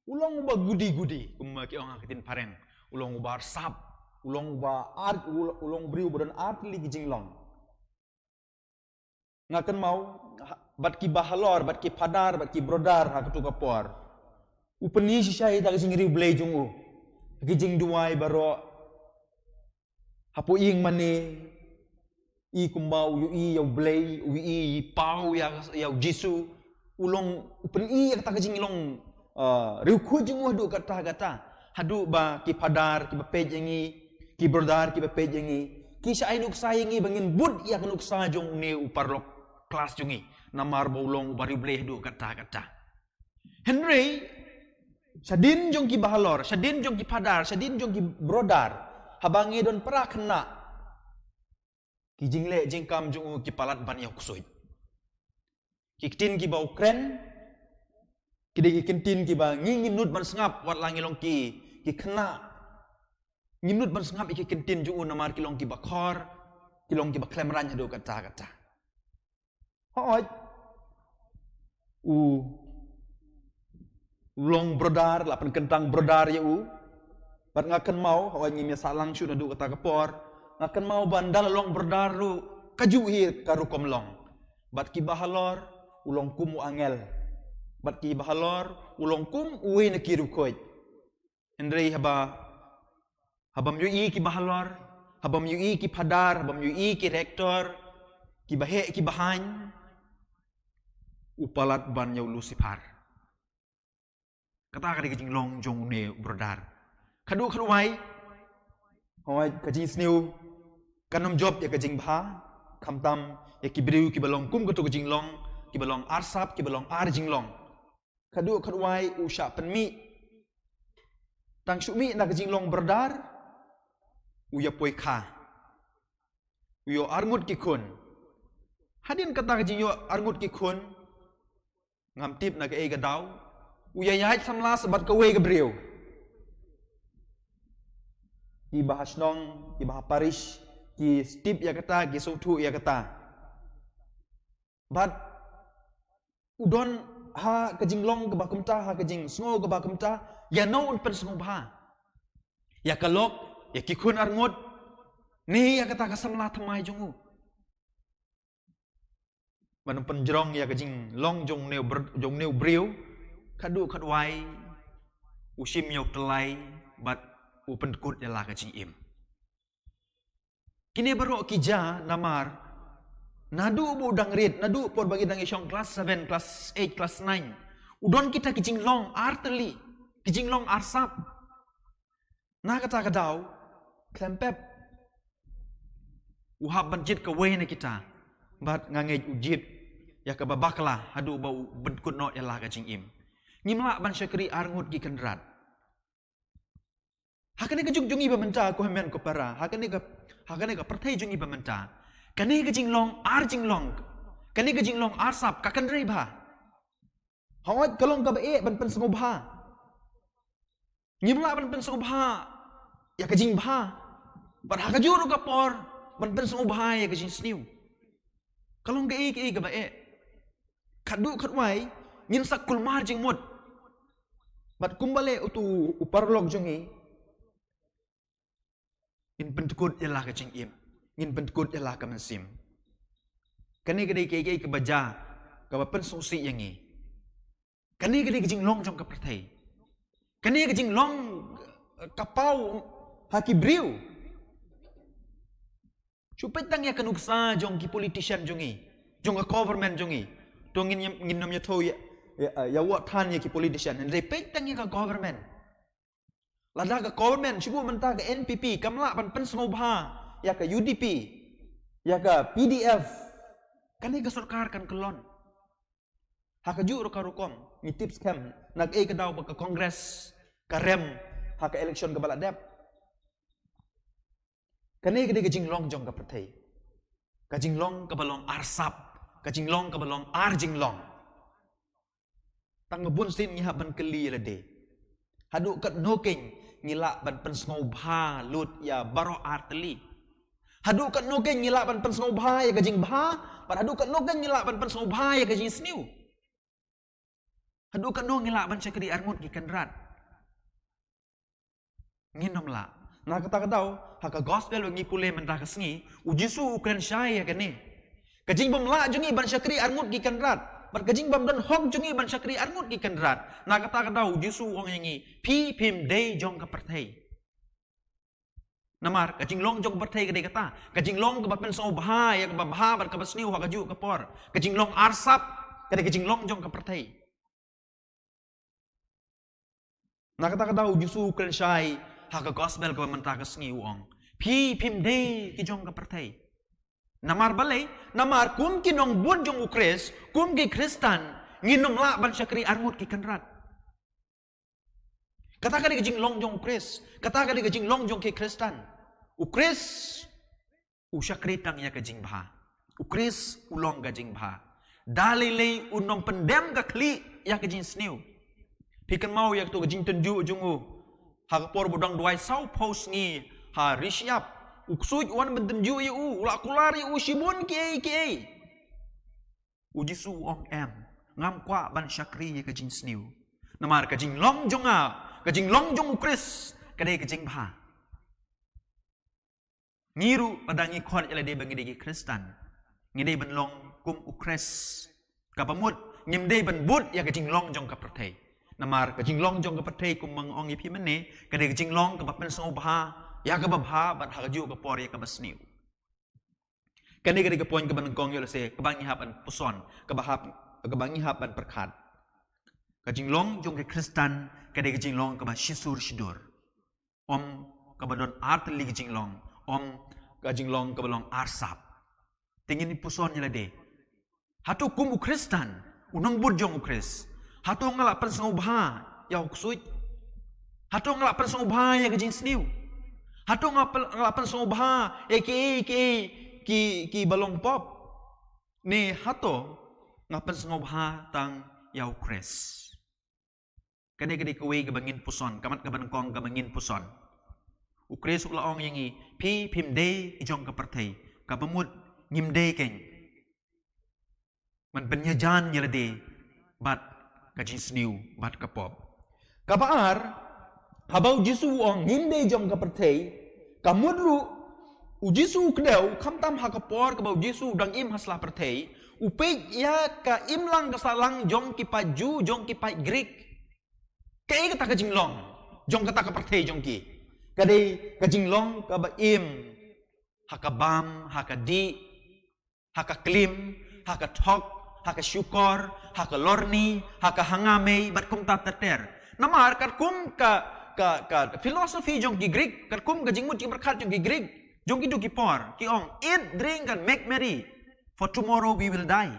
u long uba gudi-gudi, kumba ki ong ha ka ktien phareng. U long uba arsap, u long uba ar-, u, u long u briew uba don artylli ki jinglong. Nga kynmaw, ha, bad ki bahalor, bad ki phadar, bad ki brodar ha kato ka por. U pyni shisha ïa ka jingriewblei jong u. Ki jingduwai baroh. Hapoh ïing mane, i kumba u ïohi ïa U Blei, u ïohi i paw ïa, ïa U Jisu, u long, u pyni ïa kata ka jinglong, uh, riewkhuid jong u haduh katta katta. Haduh ba ki phadar kiba peit ïa ngi, ki brodar kiba peit ïa ngi, ki shah ai nuksa ïa ngi ba ngin bud ïa ka nuksa jong une u paralok klas jong ngi. Namar ba u long uba riewblei haduh katta katta. Hynrei, shadien jong ki bahalor, shadien jong ki phadar, shadien jong ki brodar, haba ngi don para khynnah, ki jingleh jingkam jong u ki palat ban ïa u ksuid. Ki ktien kiba u kren, ki dei ki ktien kiba ngi ngim nud ban sngap, wat la ngi long ki, ki khynnah. Ngim nud ban sngap ïa ki ktien jong u namar ki long kiba khor, ki long kiba khlem rang haduh katta katta. Hooid. U long brodar, la pynkyntang brodar ïa u. Bad nga kynmaw, hooid ngim ïa sah lang shuh naduh kata ka por. Nga kynmaw ba ynda la long brodar ruh, kajuh hi ka rukom long. Bad ki bahalor, u long kum u angel. Bad ki bahalor, u long kum uwei na ki riewkhuid. Hynrei haba, haba ym ïohi ki bahalor, haba ym ïohi ki phadar, haba ym ïohi ki rektor, ki baheh ki bahaiñ, u palat ban ïa u Lucifer. Kata ka dei ka jinglong jong une u brodar. Khatduh khatwai, hooid ka jingsniew kan ym jop ïa ka jingbha, khamtam ïa ki briew kiba long kum kato ka jinglong, kiba long arsap, kiba long ar jinglong. Khatduh khatwai u shah pynmih. Tang shu mih na ka jinglong brodar, u ïa poi kha. U ïoh arngut ki khun. Hadien kata ka jingïoh arngut ki khun, ngam tip na kaei ka daw, u ïa ïaid samla sa bad kawei ka briew. Kiba ha shnong, kiba ha parish, ki tip ïa kata, ki sngewthuh ïa kata. Bad u don ha ka jinglong kaba kumta, ha ka jingsngew kaba kumta, ïano un pynsngewbha? Ïa ka lok, ïa ki khun arngut, ne ïa kata ka samla thymmai jong u? Ban pynjrong ïa ka jinglong jong une u br-, jong une u briew, khatduh khatwai, u shim ïa u tyllai, bad u pyndkut ïa la ka jingim. Kine baroh ki jia namar, naduh ba u dang rit, naduh por ba ki dang ïashong class seven, class eight, class nine. U don kita ki jinglong artylli, ki jinglong arsap. Na kata ka daw, khlem pep u hap ban jied kawei na kita. Bad nga ngeit u jied ïa kaba bakla haduh ba u pyndkut noh ïa la ka jingim. Ngim lah ban shakri arngut ki kynrad. Ha kane ka juk jong ngi ba mynta, ko hynmen ko para, ha kane ka, ha kane ka pyrthei jong ngi ba mynta, kane ka jinglong ar jinglong, kane ka jinglong arsap ka kynrei bha. Hooid, ka long kaba eh ban pynsngewbha. Ngim lah ban pynsngewbha ïa ka jingbha, bad ha kajuh ruh ka por ban pynsngewbha ïa ka jingsniew. Ka long kaei kaei kaba eh. Khatduh khatwai, ngin sa kulmar jingmut. Bad kumba leh uto u paralok jong ngi, ngin pyndkut ïa la ka jingim, ngin pyndkut ïa la ka mynsiem. Kane ka dei kaei kaei kaba jia, kaba pynsngewsih ïa ngi. Kane ka dei ka jinglong jong ka pyrthei. Kane ka jinglong, eh, ka paw ha ki briew. Shu peit tang ïa ka nuksa jong ki politician jong ngi, jong ka government jong ngi. To ngin, ngin nym ïathuh ïa, ïa, ïa wat than ïa ki politician. Hynrei peit tang ïa ka government. Lada ka government, shu buh mynta ka N P P, kam lah ban pynsngewbha ïa ka U D P, ïa ka P D F, kane ka sorkar kan kyllon. Ha kajuh ruh ka rukom, ngi tip skhem, na kaei ka daw ba ka Congress ka rem ha ka election kaba la dep. Kane ka dei ka jinglong jong ka pyrthei. Ka jinglong kaba long arsap, ka jinglong kaba long ar jinglong. Tang ka bun sien ngi hap ban kylli ïa lade. Haduh katno keiñ ngi lah ban pynsngewbha lut ïa baroh ar tylli. Haduh katno keiñ ngi lah ban pynsngewbha ïa ka jingbha, bad haduh katno keiñ ngi lah ban pynsngewbha ïa ka jingsniew. Haduh katno ngi lah ban shakri arngut ki kynrad. Ngin ym lah. Na kata ka daw, ha ka gospel ba ngi pule mynta ka sngi, u Jisu u kren shai ïa kane. Ka jingbym lah jong ngi ban shakri arngut ki kynrad. Bad ka jingbym don hok jong ngi ban shakri arngut ki kynrad. Na kata ka daw, u Jisu u ong ïa ngi, phi phim dei jong ka pyrthei. Namar, ka jinglong jong ka pyrthei ka dei kata. Ka jinglong kaba pynsngewbha ïa kaba bha bad kaba sniew ha kajuh ka por. Ka jinglong arsap, ka dei ka jinglong jong ka pyrthei. Na kata ka daw u Jisu u kren shai, ha ka gospel kaba mynta ka sngi u ong, phi phim dei ki jong ka pyrthei. Namar balei, namar kum ki nongbud jong u Khrist, kum ki Khristan, ngin ym lah ban shakri arngut ki kynrad. Kata ka dei ka jinglong jong u Khrist. Kata ka dei ka jinglong jong ki Khristan. U Khrist u shakri tang ïa ka jingbha. U Khrist u long ka jingbha. Da lei lei un ym pyndem ka khlieh ïa ka jingsniew. Phi kynmaw ïa kato ka jingtynjuh jong u. Ha ka por ba u dang duwai saw phew sngi ha ri shyiap. U ksuid u wan ban tynjuh ïa u, u la kular ïa u shibun kiei kiei. U Jisu u ong em, ngam kwah ban shakri ïa ka jingsniew. Namar ka jinglong jong nga, ka jinglong jong u Khrist, ka dei ka jingbha. Ngi ruh lada ngi khot ïa lade ba ngi dei ki Khristan, ngi dei ban long kum u Khrist. Kaba mut, ngim dei ban bud ïa ka jinglong jong ka pyrthei. Namar ka jinglong jong ka pyrthei kum ba nga ong ïa phi mynne, ka dei ka jinglong kaba pynsngewbha ïa kaba bha bad ha kajuh ka por ïa kaba sniew. Kane ka dei ka point kaba nyngkong ïoh lehse, kaba ngi hap ban puson, kaba hap, kaba ngi hap ban pyrkhat. Ka jinglong jong ki Khristan, ka dei ka jinglong kaba shisur shidur. Ym kaba don ar tylli ka jinglong, ym ka jinglong kaba long arsap. Te ngin puson ïa lade. Hato kum u Khristan, u nongbud jong u Khrist. Hato nga la pynsngewbha ïa u ksuid. Hato nga la pynsngewbha ïa ka jingsniew. Hato nga pyn-, nga la pynsngewbha ïa kiei kiei ki, kiba long pop. Ne hato nga pynsngewbha tang ïa u Khrist. Kane ka dei kawei kaba ngin puson, ka mat kaba nyngkong kaba ngin puson. U Khrist u la ong ïa ngi, phi phim dei ki jong ka pyrthei, kaba mut ngim dei keiñ. Ban pynïajan ïa lade bad ka jingsniew bad ka pop. Kaba ar, haba u Jisu u ong ngim dei jong ka pyrthei, ka mut ruh u Jisu u kdew, khamtam ha ka por kaba u Jisu u dang im ha sla pyrthei, u peit ïa ka imlang ka sahlang jong ki paid Jiw, jong ki paid Grik. Kaei kata ka jinglong jong kata ka pyrthei jong ki? Ka dei ka jinglong kaba im ha ka bam, ha ka dih, ha ka klim, ha ka thok, ha ka shukor, ha ka lorni, ha ka hangamei, bad kumta ter ter. Namar katkum ka, ka, ka philosophy jong ki Grik, katkum ka jingmut jingpyrkhat jong ki Grik, jong kito ki por, ki ong, eat, drink and make merry, for tomorrow we will die.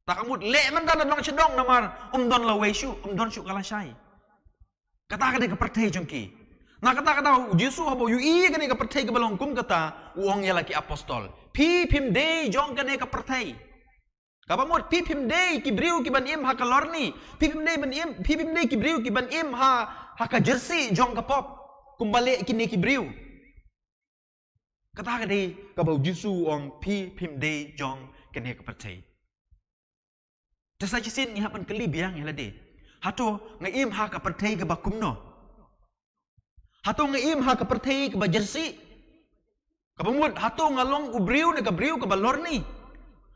Ta ka mut leh mynta, leh noh shadong namar ym don lawei shuh, ym don shuh ka lashai. Kata ka dei ka pyrthei jong ki. Na kata ka daw u Jisu haba u ïohi ïa kane ka pyrthei kaba long kum kata, u ong ïa la ki apostol, phi phim dei jong kane ka pyrthei. Kaba mut phi phim dei ki briew kiban im ha ka lorni, phi phim dei ban im, phi phim dei ki briew kiban im ha, ha ka jersey jong ka pop, kumba leh kine ki briew. Kata ka dei kaba u Jisu u ong phi phim dei jong kane ka pyrthei. Te sa shisien ngi hap ban kylli biang ïa lade. Hato nga im ha ka pyrthei kaba kumno? Hato nga im ha ka pyrthei kaba jersey? Kaba mut, hato nga long u briew ne ka briew kaba lorni?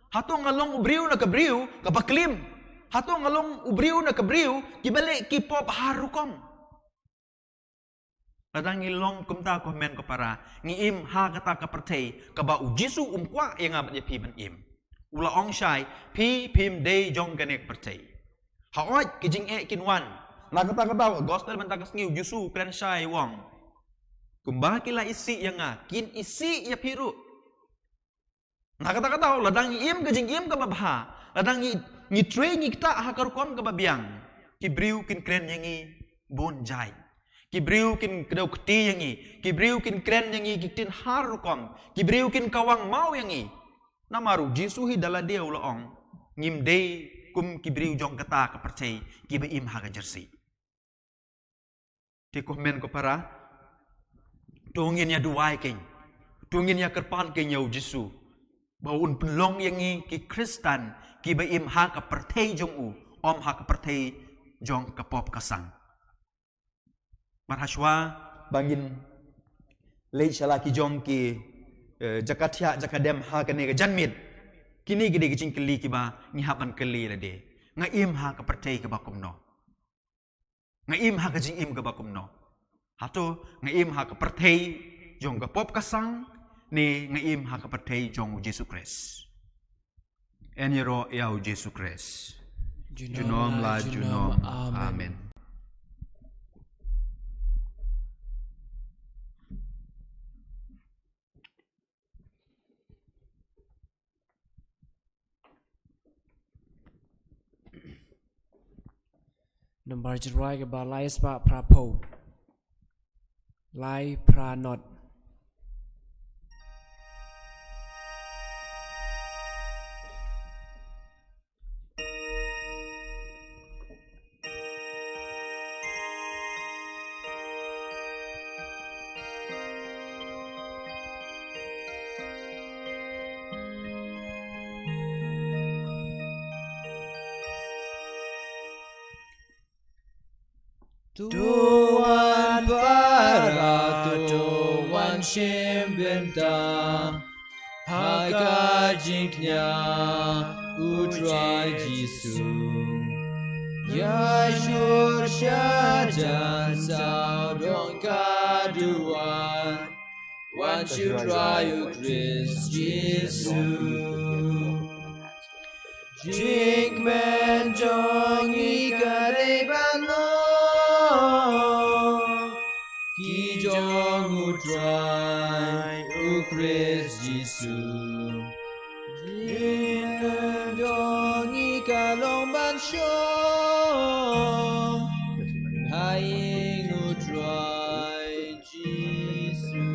Hato nga long u briew ne ka briew kaba klim? Hato nga long u briew ne ka briew kiba leh ki pop har rukom? Lada ngi long kumta ko hynmen ko para, ngi im ha kata ka pyrthei kaba u Jisu um kwah ïa nga bad ïa phi ban im. U la ong shai, phi phim dei jong kane ka pyrthei. Hooid, ki jingeh kin wan. Na kata ka daw, gospel mynta ka sngi u Jisu u kren shai u ong, kumba ki la isih ïa nga, kin isih ïa phi ruh. Na kata ka daw, lada ngi im ka jingim kaba bha, lada ngi, Ngi trei ngi ktah ha ka rukom kaba biang. Ki briew kin kren ïa ngi bun jait. Ki briew kin kdew kti ïa ngi. Ki briew kin kren ïa ngi ki ktien har rukom. Ki briew kin kawang maw ïa ngi. Namar u Jisu hi da lade u la ong, ngim dei kum ki briew jong kata ka pyrthei kiba im ha ka jersey. Te ko hynmen ko para, to ngin ïa duwai kein, to ngin ïa kyrpad kein ïa u Jisu ba un pynlong ïa ngi ki Khristan kiba im ha ka pyrthei jong u, ym ha ka pyrthei jong ka pop ka sang. Mar hashwa ba ngin leit sha la ki jong ki, eh, jaka thiah jaka dem ha kane ka janmiet, kine ki dei ki jingkylli kiba ngi hap ban kylli lade. Nga im ha ka pyrthei kaba kumno? Nga im ha ka jingim kaba kumno? Hato nga im ha ka pyrthei jong ka pop ka sang, ne nga im ha ka pyrthei jong u Jisu Khrist? Yn ïaroh ïa u Jisu Khrist. Junom la junom. Amen. Nambar jingrwai kaba lai spah phra phew. Lai phra not. To wan para, to wan shim bynta ha ka jingkñia u Trai Jisu. Ïa shur sha jan sawdong ka duwan, wan shu Trai u Khrist Jisu. Jingkmen jong ngi ka dei ban long ki jong u Trai u Khrist Jisu. Jingkmen jong ngi ka long ban shong ha ïing u Trai Jisu.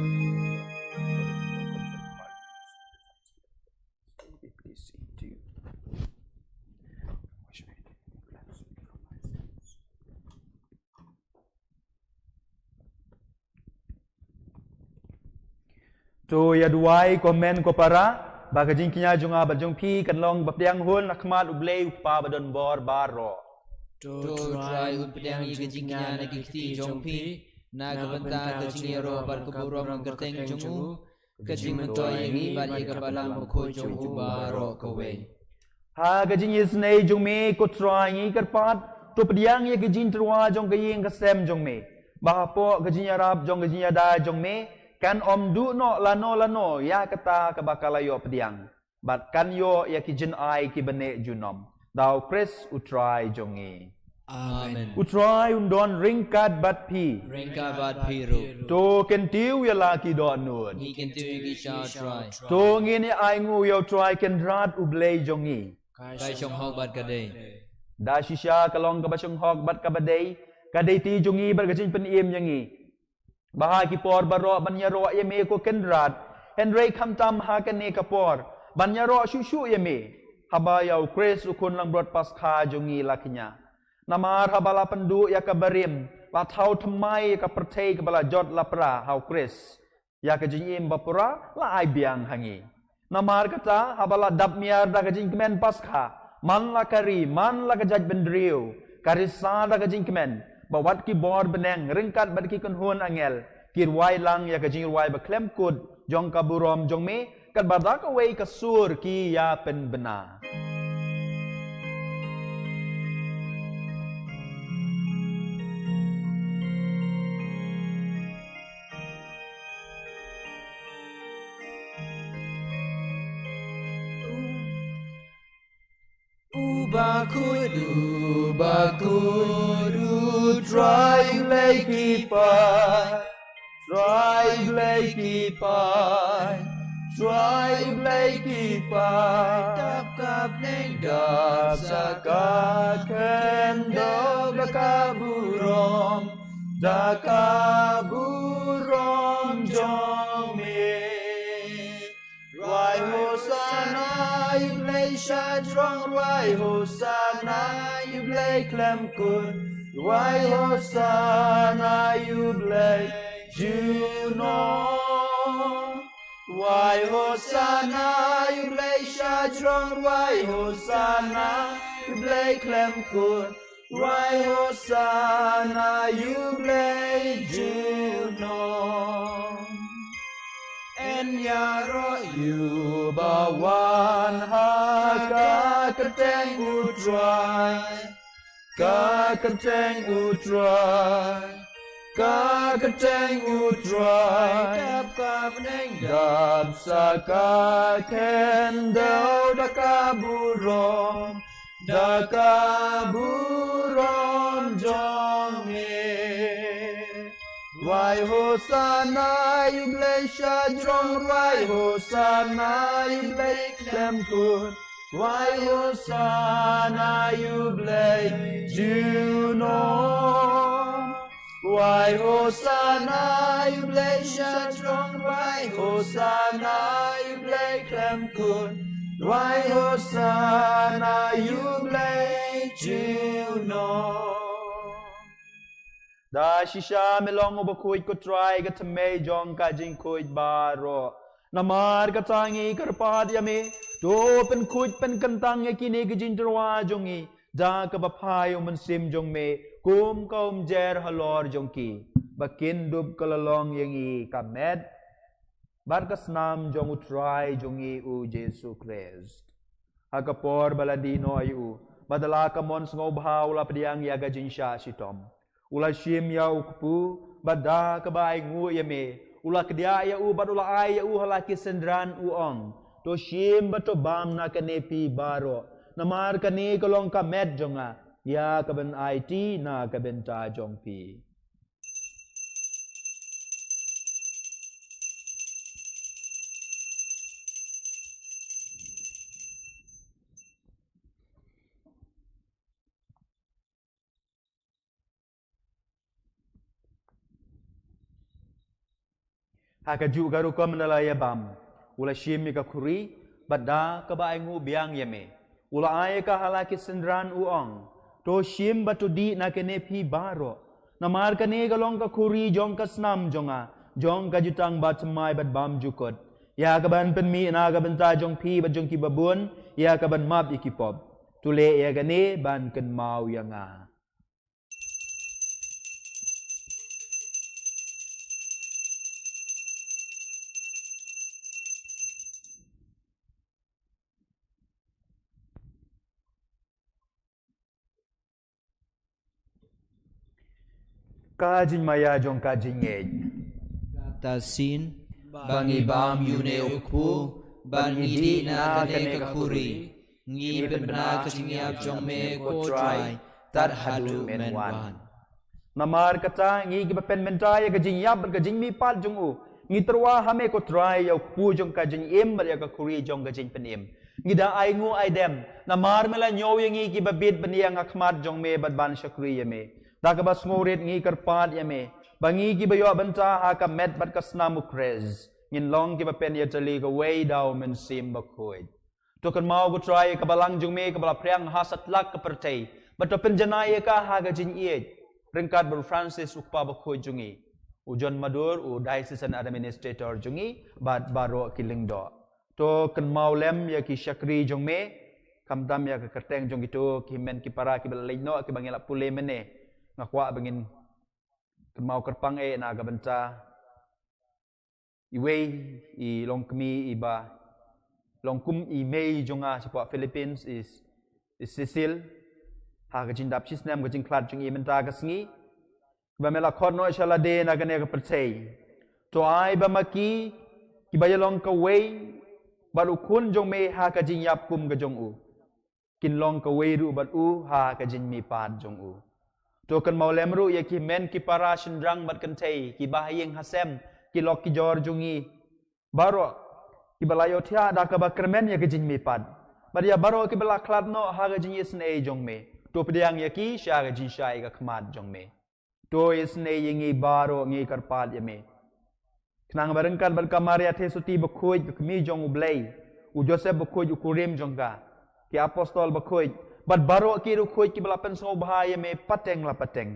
To ïa duwai ko hynmen ko para, ba ka jingkñia jong nga bad jong phi kan long ba pdiang hun na khmat U Blei u Kpa ba don bor baroh. To Trai un pdiang ïa ka jingkñia na ki kti jong phi, na ka bynta ka jingïaroh bad ka burom ka kyrteng jong u, ka jingmyntoi ïa ngi bad ïa ka balang bakhuid jong u baroh kawei. Ha ka jingisynei jong me ko Trai ngi kyrpad, to pdiang ïa ka jingtyrwa jong ka ïing ka sem jong me. Ba hapoh ka jingïarap jong ka jingïada jong me, kan ym duh noh lano lano ïa kata kaba ka la ïoh pdiang. Bad kan ïoh ïa ki jingai kiba neh junom. Da u Khrist u Trai jong ngi. Amen. U Trai un don ryngkat bad phi. Ryngkat bad phi ruh. To kyntiew ïa la ki dohnud. Ngi kyntiew ïa ki sha u Trai. To ngin ïa ainguh ïa u Trai Kynrad U Blei jong ngi. Ka shong hok bad ka dei. Da shisha ka long kaba shong hok bad kaba dei, ka dei ti jong ngi bad ka jingpynim ïa ngi. Ba ha ki por baroh ban ïaroh ïa me ko Kynrad, hynrei khamtam ha kane ka por ban ïaroh shuh shuh ïa me, haba ïa u Khrist u khun langbrot Paskha jong ngi la kñia. Namar haba la pynduh ïa ka barim, la thaw thymmai ïa ka pyrthei kaba la jot la pra ha u Khrist. Ïa ka jingim bapura la ai biang ha ngi. Namar kata, haba la dap miar da ka jingkmen Paskha, man la ka ri, man la ka jaitbynriew, ka risa da ka jingkmen, ba wat ki bor bneng ryngkat bad ki kynhun angel ki rwai lang ïa ka jingrwai ba khlem kut jong ka burom jong me, katba da kawei ka sur ki ïa pynbna. U bakhuid, u bakhuid, u Trai Blei ki paid, Trai Blei ki paid, Trai U Blei ki paidbah, dap ka bneng, dap sa ka khyndew da ka burom, da ka burom jong me. Rwai Hosana ïa U Blei shajrong, rwai Hosana ïa U Blei khlem kut, rwai Hosana ïa U Blei junom. Rwai Hosana ïa U Blei shajrong, rwai Hosana ïa U Blei khlem kut, rwai Hosana ïa U Blei junom. Yn ïaroh ïa uba wan ha ka kyrteng U Trai, ka kyrteng U Trai, ka kyrteng U Trai. Dap ka bneng, dap sa ka khyndew da ka burom, da ka burom jong me. Rwai Hosana ïa U Blei shajrong, rwai Hosana ïa U Blei khlem kut, rwai Hosana ïa U Blei junom. Rwai Hosana ïa U Blei shajrong, rwai Hosana ïa U Blei khlem kut, rwai Hosana ïa U Blei junom. Da shisha me long uba khuid, ko Trai, ka thymmei jong ka jingkhuid baroh. Namar kata ngi kyrpad ïa me, to pynkhuid pynkyntang ïa kine ki jingtyrwa jong ngi da kaba phai U Mynsiem jong me kum ka umjer halor jong ki, ba kin dup ka la long ïa ngi ka met bad ka snam jong U Trai jong ngi U Jisu Khrist. Ha ka por ba la die noh ïa u, bad da la ka mon sngewbha u la pdiang ïa ka jingshah shitom. U la shim ïa u kpu, bad da kaba ainguh ïa me, u la kdiah ïa u bad u la ai ïa u ha la ki synran, u ong: To shim bad to bam na kane phi baroh, namar kane ka long ka met jong nga, ïa kaban aiti na ka bynta jong phi. Ha kajuh ka rukom da la ïa bam, u la shim ïa ka khuri, bad da kaba ainguh biang ïa me, u la ai ïa ka ha la ki synran, u ong: To shim bad to dih na kane phi baroh, namar kane ka long ka khuri jong ka snam jong nga, jong ka jutang bathymmai bad bymjukut, ïa kaban pynmih na ka bynta jong phi bad jong kiba bun, ïa kaban map ïa ki pop. To leh ïa kane ban kynmaw ïa nga. Ka jingmaïa jong ka jingngeit. Kata shisien ba ngi bam ïa une u kpu, ba ngi dih na kane ka khuri, ngi pynbna ka jingïap jong me, ko Trai, tad haduh men wan. Namar kata, ngi kiba pynmynta ïa ka jingïap bad ka jingmihpat jong u, ngi tyrwa ha me, ko Trai, ïa u kpu jong ka jingim bad ïa ka khuri jong ka jingpynim. Ngi da ainguh aidem namar me la ñiew ïa ngi kiba bit ban ïeng ha khmat jong me bad ban shakri ïa me. Da kaba sngewrit ngi kyrpad ïa me ba ngi kiba ïoh bynta ha ka met bad ka snam U Khrist, ngin long kiba pynïatylli kawei da U Mynsiem Bakhuid. To kynmaw, ko Trai, ïa ka balang jong me kaba la phriang ha satlak ka pyrthei, bad to pynjanai ïa ka ha ka jingïeit, ryngkat bad U Francis, u Kpa Bakhuid jong ngi, u John Madur, u Diocesan Administrator jong ngi, bad baroh ki lyngdoh. To kynmaw lem ïa ki shakri jong me, khamtam ïa ka kyrteng jong kito ki hynmen ki para kiba la leit noh, kiba ngi la pule mynne. Nga kwah ba ngin kynmaw kyrpang eh na ka bynta iwei i longkmie iba long kum i mei jong nga shapoh Philippines, i, i Cecil, ha ka jingdap shisnem ka jingkhlad jong i mynta ka sngi, ba me la khot noh sha lade na kane ka pyrthei. To ai ba ma ki kiba ïalong kawei bad u Khun jong me ha ka jingïap kum ka jong u, kin long kawei ruh bad u ha ka jingmihpat jong u. To kynmaw lem ruh ïa ki hynmen ki para shynrang bad kynthei, ki bahaïing hasem, ki lok ki jor jong ngi baroh, kiba la ïohthiah da kaba kyrmen ïa ka jingmihpat, bad ïa baroh kiba la khlad noh ha ka jingisynei jong me. To pdiang ïa ki sha ka jingshai ka khmat jong me. To isynei ïa ngi baroh, ngi kyrpad ïa me. Khnang ba ryngkat bad ka Maria Theisotti bakhuid, ka kmie jong U Blei, u Joseph bakhuid, u kurim jong ka, ki apostol bakhuid, bad baroh ki riewkhuid kiba la pynsngewbha ïa me pateng la pateng,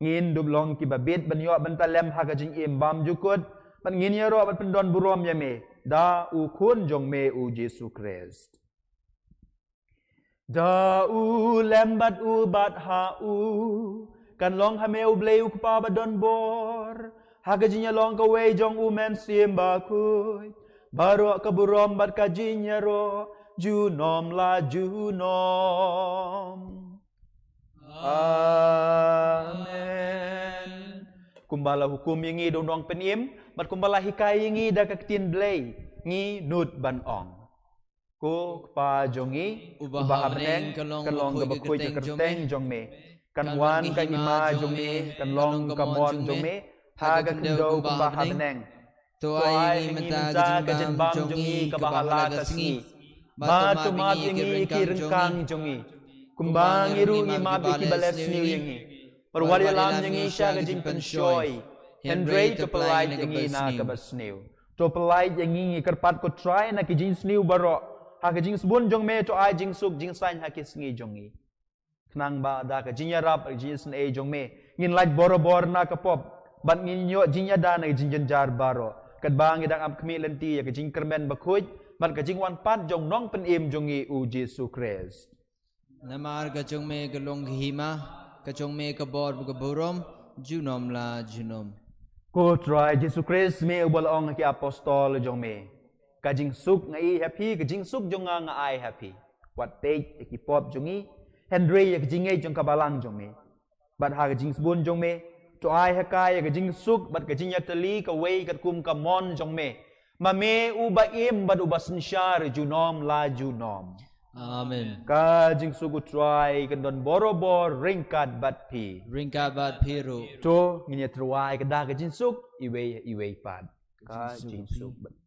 ngin dup long kiba bit ban ïoh bynta lem ha ka jingim bymjukut, bad ngin ïaroh bad pyndon burom ïa me da U Khun jong me U Jisu Khrist. Da u lem bad u bad ha u, kan long ha me U Blei U Kpa ba don bor, ha ka jingïalong kawei jong U Mynsiem Bakhuid, baroh ka burom bad ka jingïaroh junom la junom. Amen. Kumba la hukum ïa ngi da U Nongpynim, bad kumba la hikai ïa ngi da ka Ktien Blei, ngi nud ban ong: Ko Kpa jong ngi, uba ha bneng, kan long kaba khuid ka kyrteng jong me. Kan wan ka hima jong me, kan long ka mon jong me ha ka khyndew kumba ha bneng. To ai ïa ngi mynta ka jingbam jong ngi kaba ha la ka sngi. Bad to map ïa ngi ki ryngkang jong ngi, kumba ngi ruh ngi map ïa kiba leh sniew ïa ngi. Bad wat ïalam ïa ngi sha ka jingpynshoi, hynrei to pyllait ïa ngi na kaba sniew. To pyllait ïa ngi, ngi kyrpad ko Trai, na ki jingsniew baroh. Ha ka jingsbun jong me to ai jingsuk jingsaiñ ha ki sngi jong ngi, khnang ba da ka jingïarap, ka jingisynei jong me, ngin lait borabor na ka pop, bad ngin ïoh jingïada na ka jingjynjar baroh, katba ngi dang ap khmih lynti ïa ka jingkyrmen bakhuid bad ka jingwan pat jong U Nongpynim jong ngi U Jisu Khrist. Namar ka jong me ka long ka hima, ka jong me ka bor bad ka burom junom la junom. Ko Trai Jisu Khrist, me uba la ong ha ki apostol jong me, ka jingsuk nga ai ha phi, ka jingsuk jong nga nga ai ha phi. Wat peit ïa ki pop jong ngi, hynrei ïa ka jingngeit jong ka balang jong me. Bad ha ka jingsbun jong me, to ai ha ka ïa ka jingsuk bad ka jingïatylli kawei katkum ka mon jong me, ma me uba im bad uba synshar junom la junom. Amen. Ka jingsuk U Trai kan don borabor ryngkat bad phi. Ryngkat bad phi ruh. To ngin ïa tyrwa ïa ka da ka jingsuk iwei iwei pat. Ka jingsuk bad phi.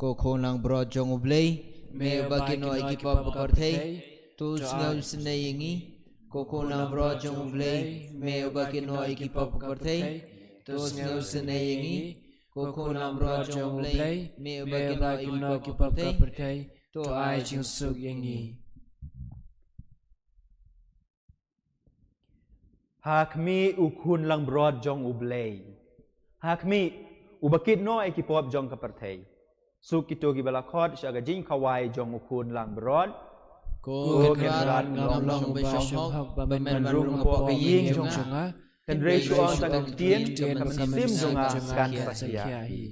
Ko Khun langbrot jong U Blei, me uba kynnoh ïa ki pop ka pyrthei, to sngewsynei ïa ngi. Ko Khun langbrot jong U Blei, me uba kynnoh ïa ki pop ka pyrthei, to sngewsynei ïa ngi. Ko Khun langbrot jong U Blei, me uba kynnoh ïa ki pop ka pyrthei, to ai jingsuk ïa ngi. Ha khmih, U Khun langbrot jong U Blei. Ha khmih, uba kit noh ïa ki pop jong ka pyrthei. Suk kito kiba la khot sha ka jingkhawai jong U Khun langbrot. Ko Kynrad, ngam long uba shong hok ba men wan rung hapoh ka ïing jong nga. Hynrei shu ong tang ka ktien, ka mynsiem jong nga kan sa khia hi.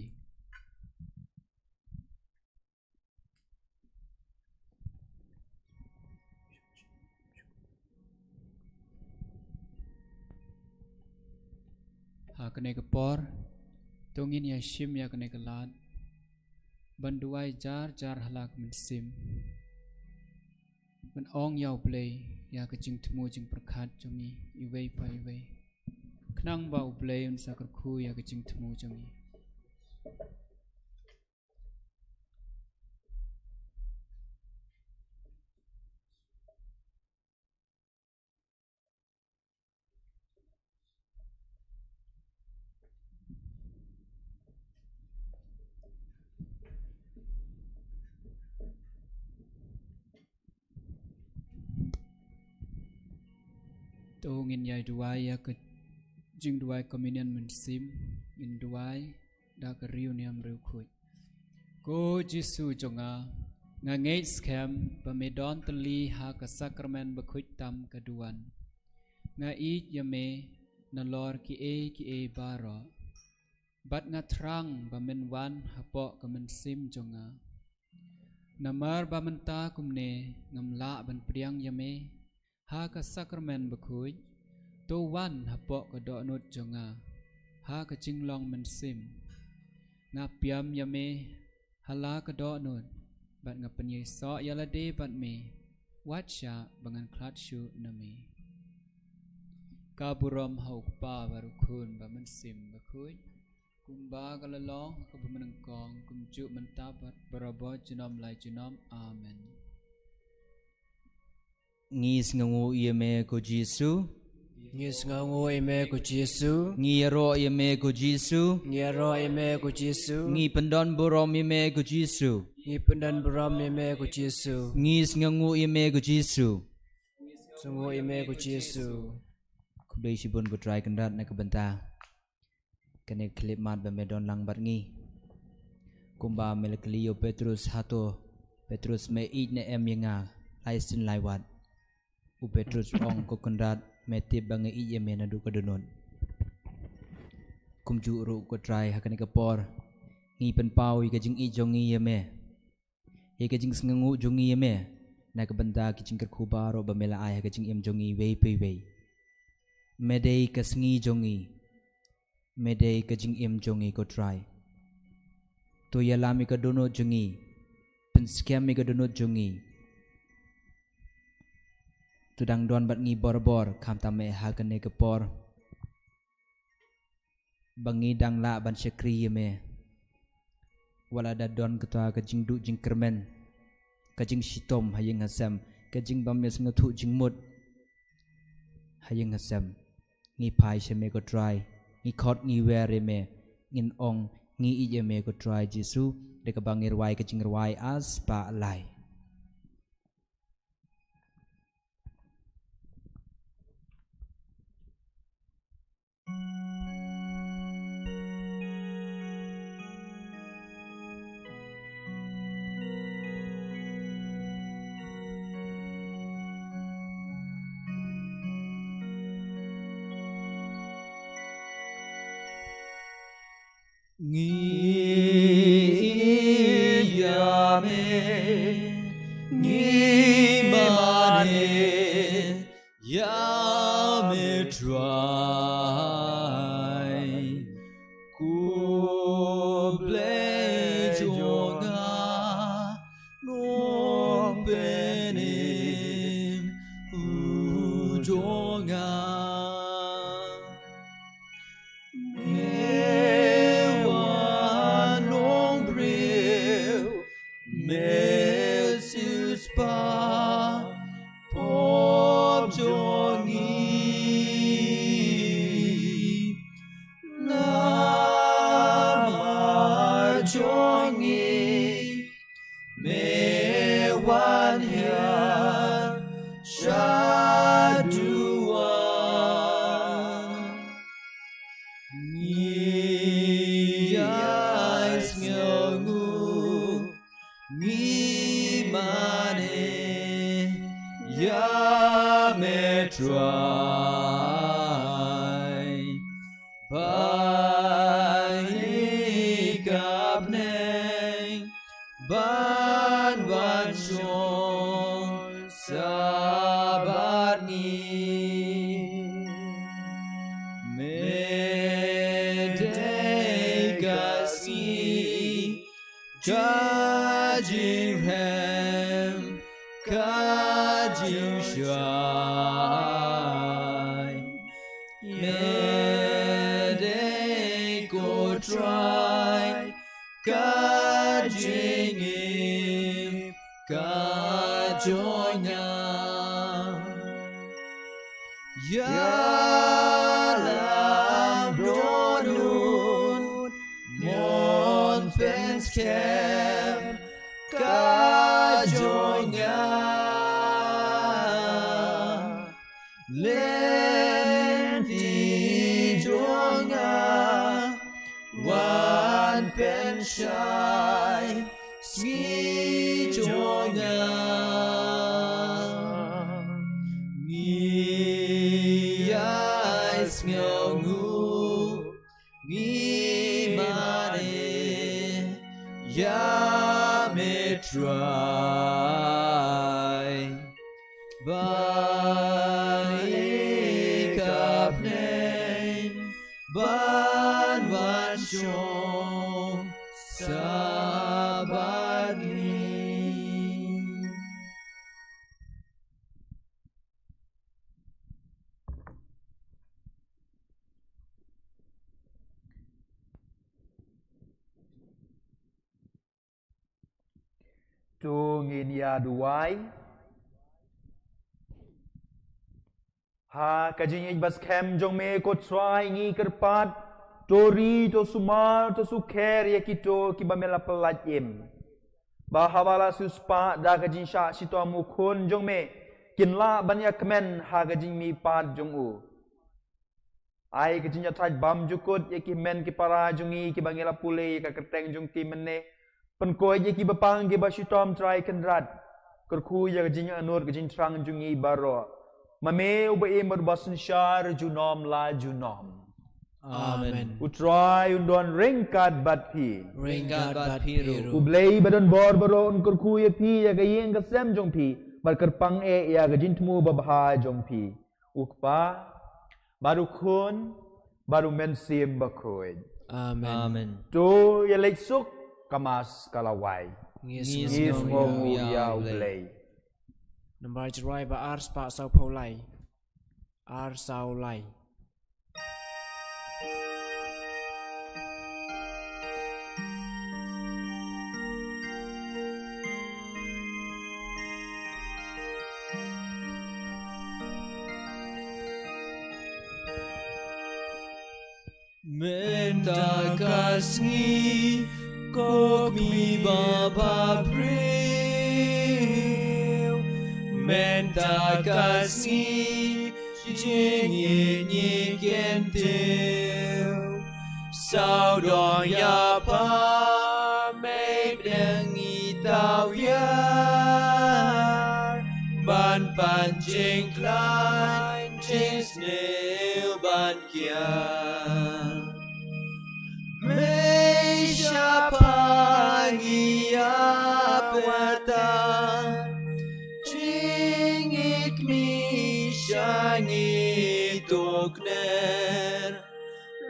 Ha kane ka por, to ngin ïa shim ïa kane ka lad ban duwai jar jar ha la ka mynsiem, ban ong ïa U Blei ïa ka jingthmu jingpyrkhat jong ngi iwei pa iwei, khnang ba U Blei un sa kyrkhu ïa ka jingthmu jong ngi. To ngin ïa duwai ïa ka jingduwai communion mynsiem, ngin duwai da ka riewniam riewkhuid. Ko Jisu jong nga, nga ngeit skhem ba me don tylli ha ka sakramen bakhuid tam ka duwan. Nga ïeit ïa me nalor kiei kiei baroh. Bad nga thrang ba men wan hapoh ka mynsiem jong nga. Namar ba mynta kumne ngam lah ban pdiang ïa me ha ka sakramen bakhuid, to wan hapoh ka dohnud jong nga ha ka jinglong mynsiem. Nga pdiang ïa me ha la ka dohnud, bad nga pynïasoh ïa lade bad me, wat shah ba ngan khlad shuh na me. Ka burom ha U Kpa bad U Khun bad U Mynsiem Bakhuid. Kumba ka la long ha kaba nyngkong, kumjuh mynta bad barabor junom lai junom. Amen. Ngi sngewnguh ïa me ko Jisu. Ngi sngewnguh ïa me ko Jisu. Ngi ïaroh ïa me ko Jisu. Ngi ïaroh ïa me ko Jisu. Ngi pyndon burom ïa me ko Jisu. Ngi pyndon burom ïa me ko Jisu. Ngi sngewnguh ïa me ko Jisu. Sngewnguh ïa me ko Jisu. Khublei shibun ko Trai Kynrad na ka bynta kane ka khyllipmat ba me don lang bad ngi. Kumba me la kylli ïa u Petrus, hato Petrus me ïeit ne em ïa nga lai sien lai wat? U Petrus u ong, ko Kynrad, me tip ba nga ïeit ïa me naduh ka dohnud. Kumjuh ruh ko Trai, ha kane ka por ngi pynpaw ïa ka jingïeit jong ngi ïa me, ïa ka jingsngewnguh jong ngi ïa me na ka bynta ki jingkyrkhu baroh ba me la ai ha ka jingim jong ngi iwei pa iwei. Me dei ka sngi jong ngi. Me dei ka jingim jong ngi ko Trai. To ïalam ïa ka dohnud jong ngi. Pynskhem ïa ka dohnud jong ngi. To dang don bad ngi barabor, khamtam eh ha kane ka por ba ngi dang lah ban shakri ïa me. Wat la da don kata ka jingduh jingkyrmen, ka jingshitom ha ïing ha sem, ka jingbym ïasngewthuh jingmut ha ïing ha sem, ngi phai sha me ko Trai, ngi khot ngi wer ïa me, ngin ong ngi ïeit ïa me ko Trai Jisu, da kaba ngi rwai ka jingrwai, ar spah lai. Ngi ïa me, ngi mane ïa me Trai. Khublei jong nga, Nongpynim u jong nga. Me wan long briew, me siewspah pop jong ngi. Namar jong ngi me wan hiar shaduh. Ngi ïai sngewnguh, ngi mane ïa me Trai. Ba ïa ka bneng ban wan shong sa bad ngi. Me dei ka sngi, ka jingrhem, ka jingshai. Me dei ko Trai, ka jingim ka jong nga. Ïalam dohnud, mon pynskhem ka jong nga. Lynti jong nga, wan pynshai sngi jong nga. Ngi ïai sngewnguh, ngi mane ïa me Trai. Ba ïa ka bneng ban wan shong sa bad ngi. To ngin ïa duwai. Ha ka jingïeit ba skhem jong me ko Trai ngi kyrpad, to ri, to sumar, to sukher ïa kito kiba me la pyllait im, ba haba la siewspah da ka jingshah shitom u Khun jong me, kin lah ban ïa kmen ha ka jingmihpat jong u. Ai ka jingïathait bymjukut ïa ki hynmen ki para jong ngi kiba ngi la pule ïa ka kyrteng jong ki mynne. Pynkoit ïa kiba pang kiba shitom, Trai Kynrad. Kyrkhu ïa ka jingangnud ka jingthrang jong ngi baroh. Ma me uba im bad uba synshar junom la junom. Amen. U Trai un don ryngkat bad phi. Ryngkat bad phi ruh. U Blei ba don bor baroh un kyrkhu ïa phi ïa ka ïing ka sem jong phi, bad kyrpang eh ïa ka jingthmu babha jong phi. U Kpa, bad u Khun, bad u Mynsiem Bakhuid. Amen. Amen. To ïa leit suk, ka Mass ka la wai. Ngi sngewnguh ïa u Blei. Nambar Jrai ba ar spah saw phew lai. Ar saw lai. Mynta ka sngi, ko Kmie ba bhabriew. Mynta ka sngi, jingïeit ngi kyntiew. Sawdong ïa pha, mei bneng ngi tawiar. Ban pan jingkhlaiñ, jingsniew ban kiar. Mei sha pha ngi ïa pyrta. Jingïeit Kmie sha ngi to kner.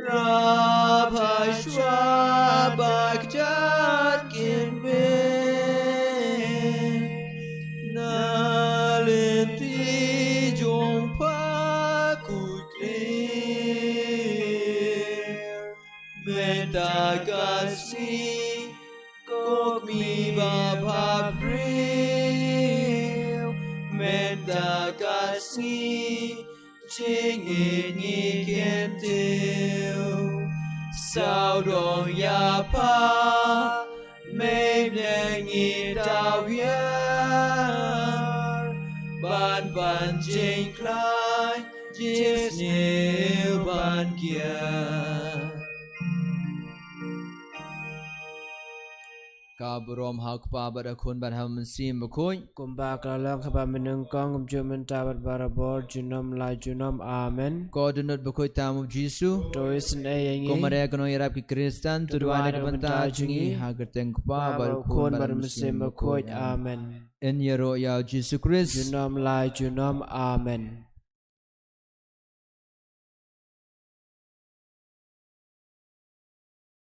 Rap ha shuwa ba kjat kin beh. Na lynti jong pha kut klir. Mynta ka sngi, ko Kmie ba bhabriew. Mynta ka sngi, jingïeit ngi kyntiew. Sawdong ïa pha, mei bneng ngi tawiar. Ban pan jingkhlaiñ, jingsniew ban kiar. Ka burom ha u Kpa bad ha u Khun bad ha u Mynsiem Bakhuid. Kumba ka la long ha kaba mynnyngkong, kumjuh mynta bad barabor, junom la junom. Amen. Ko dohnud bakhuid tam u Jisu. To isynei ïa ngi. Ko Maria ka nongïarap ki Khristan, to duwai na ka bynta jong ngi, ha ka kyrteng u Kpa bad u Khun bad u Mynsiem Bakhuid. Amen. Yn ïaroh ïa u Jisu Khrist. Junom la junom. Amen.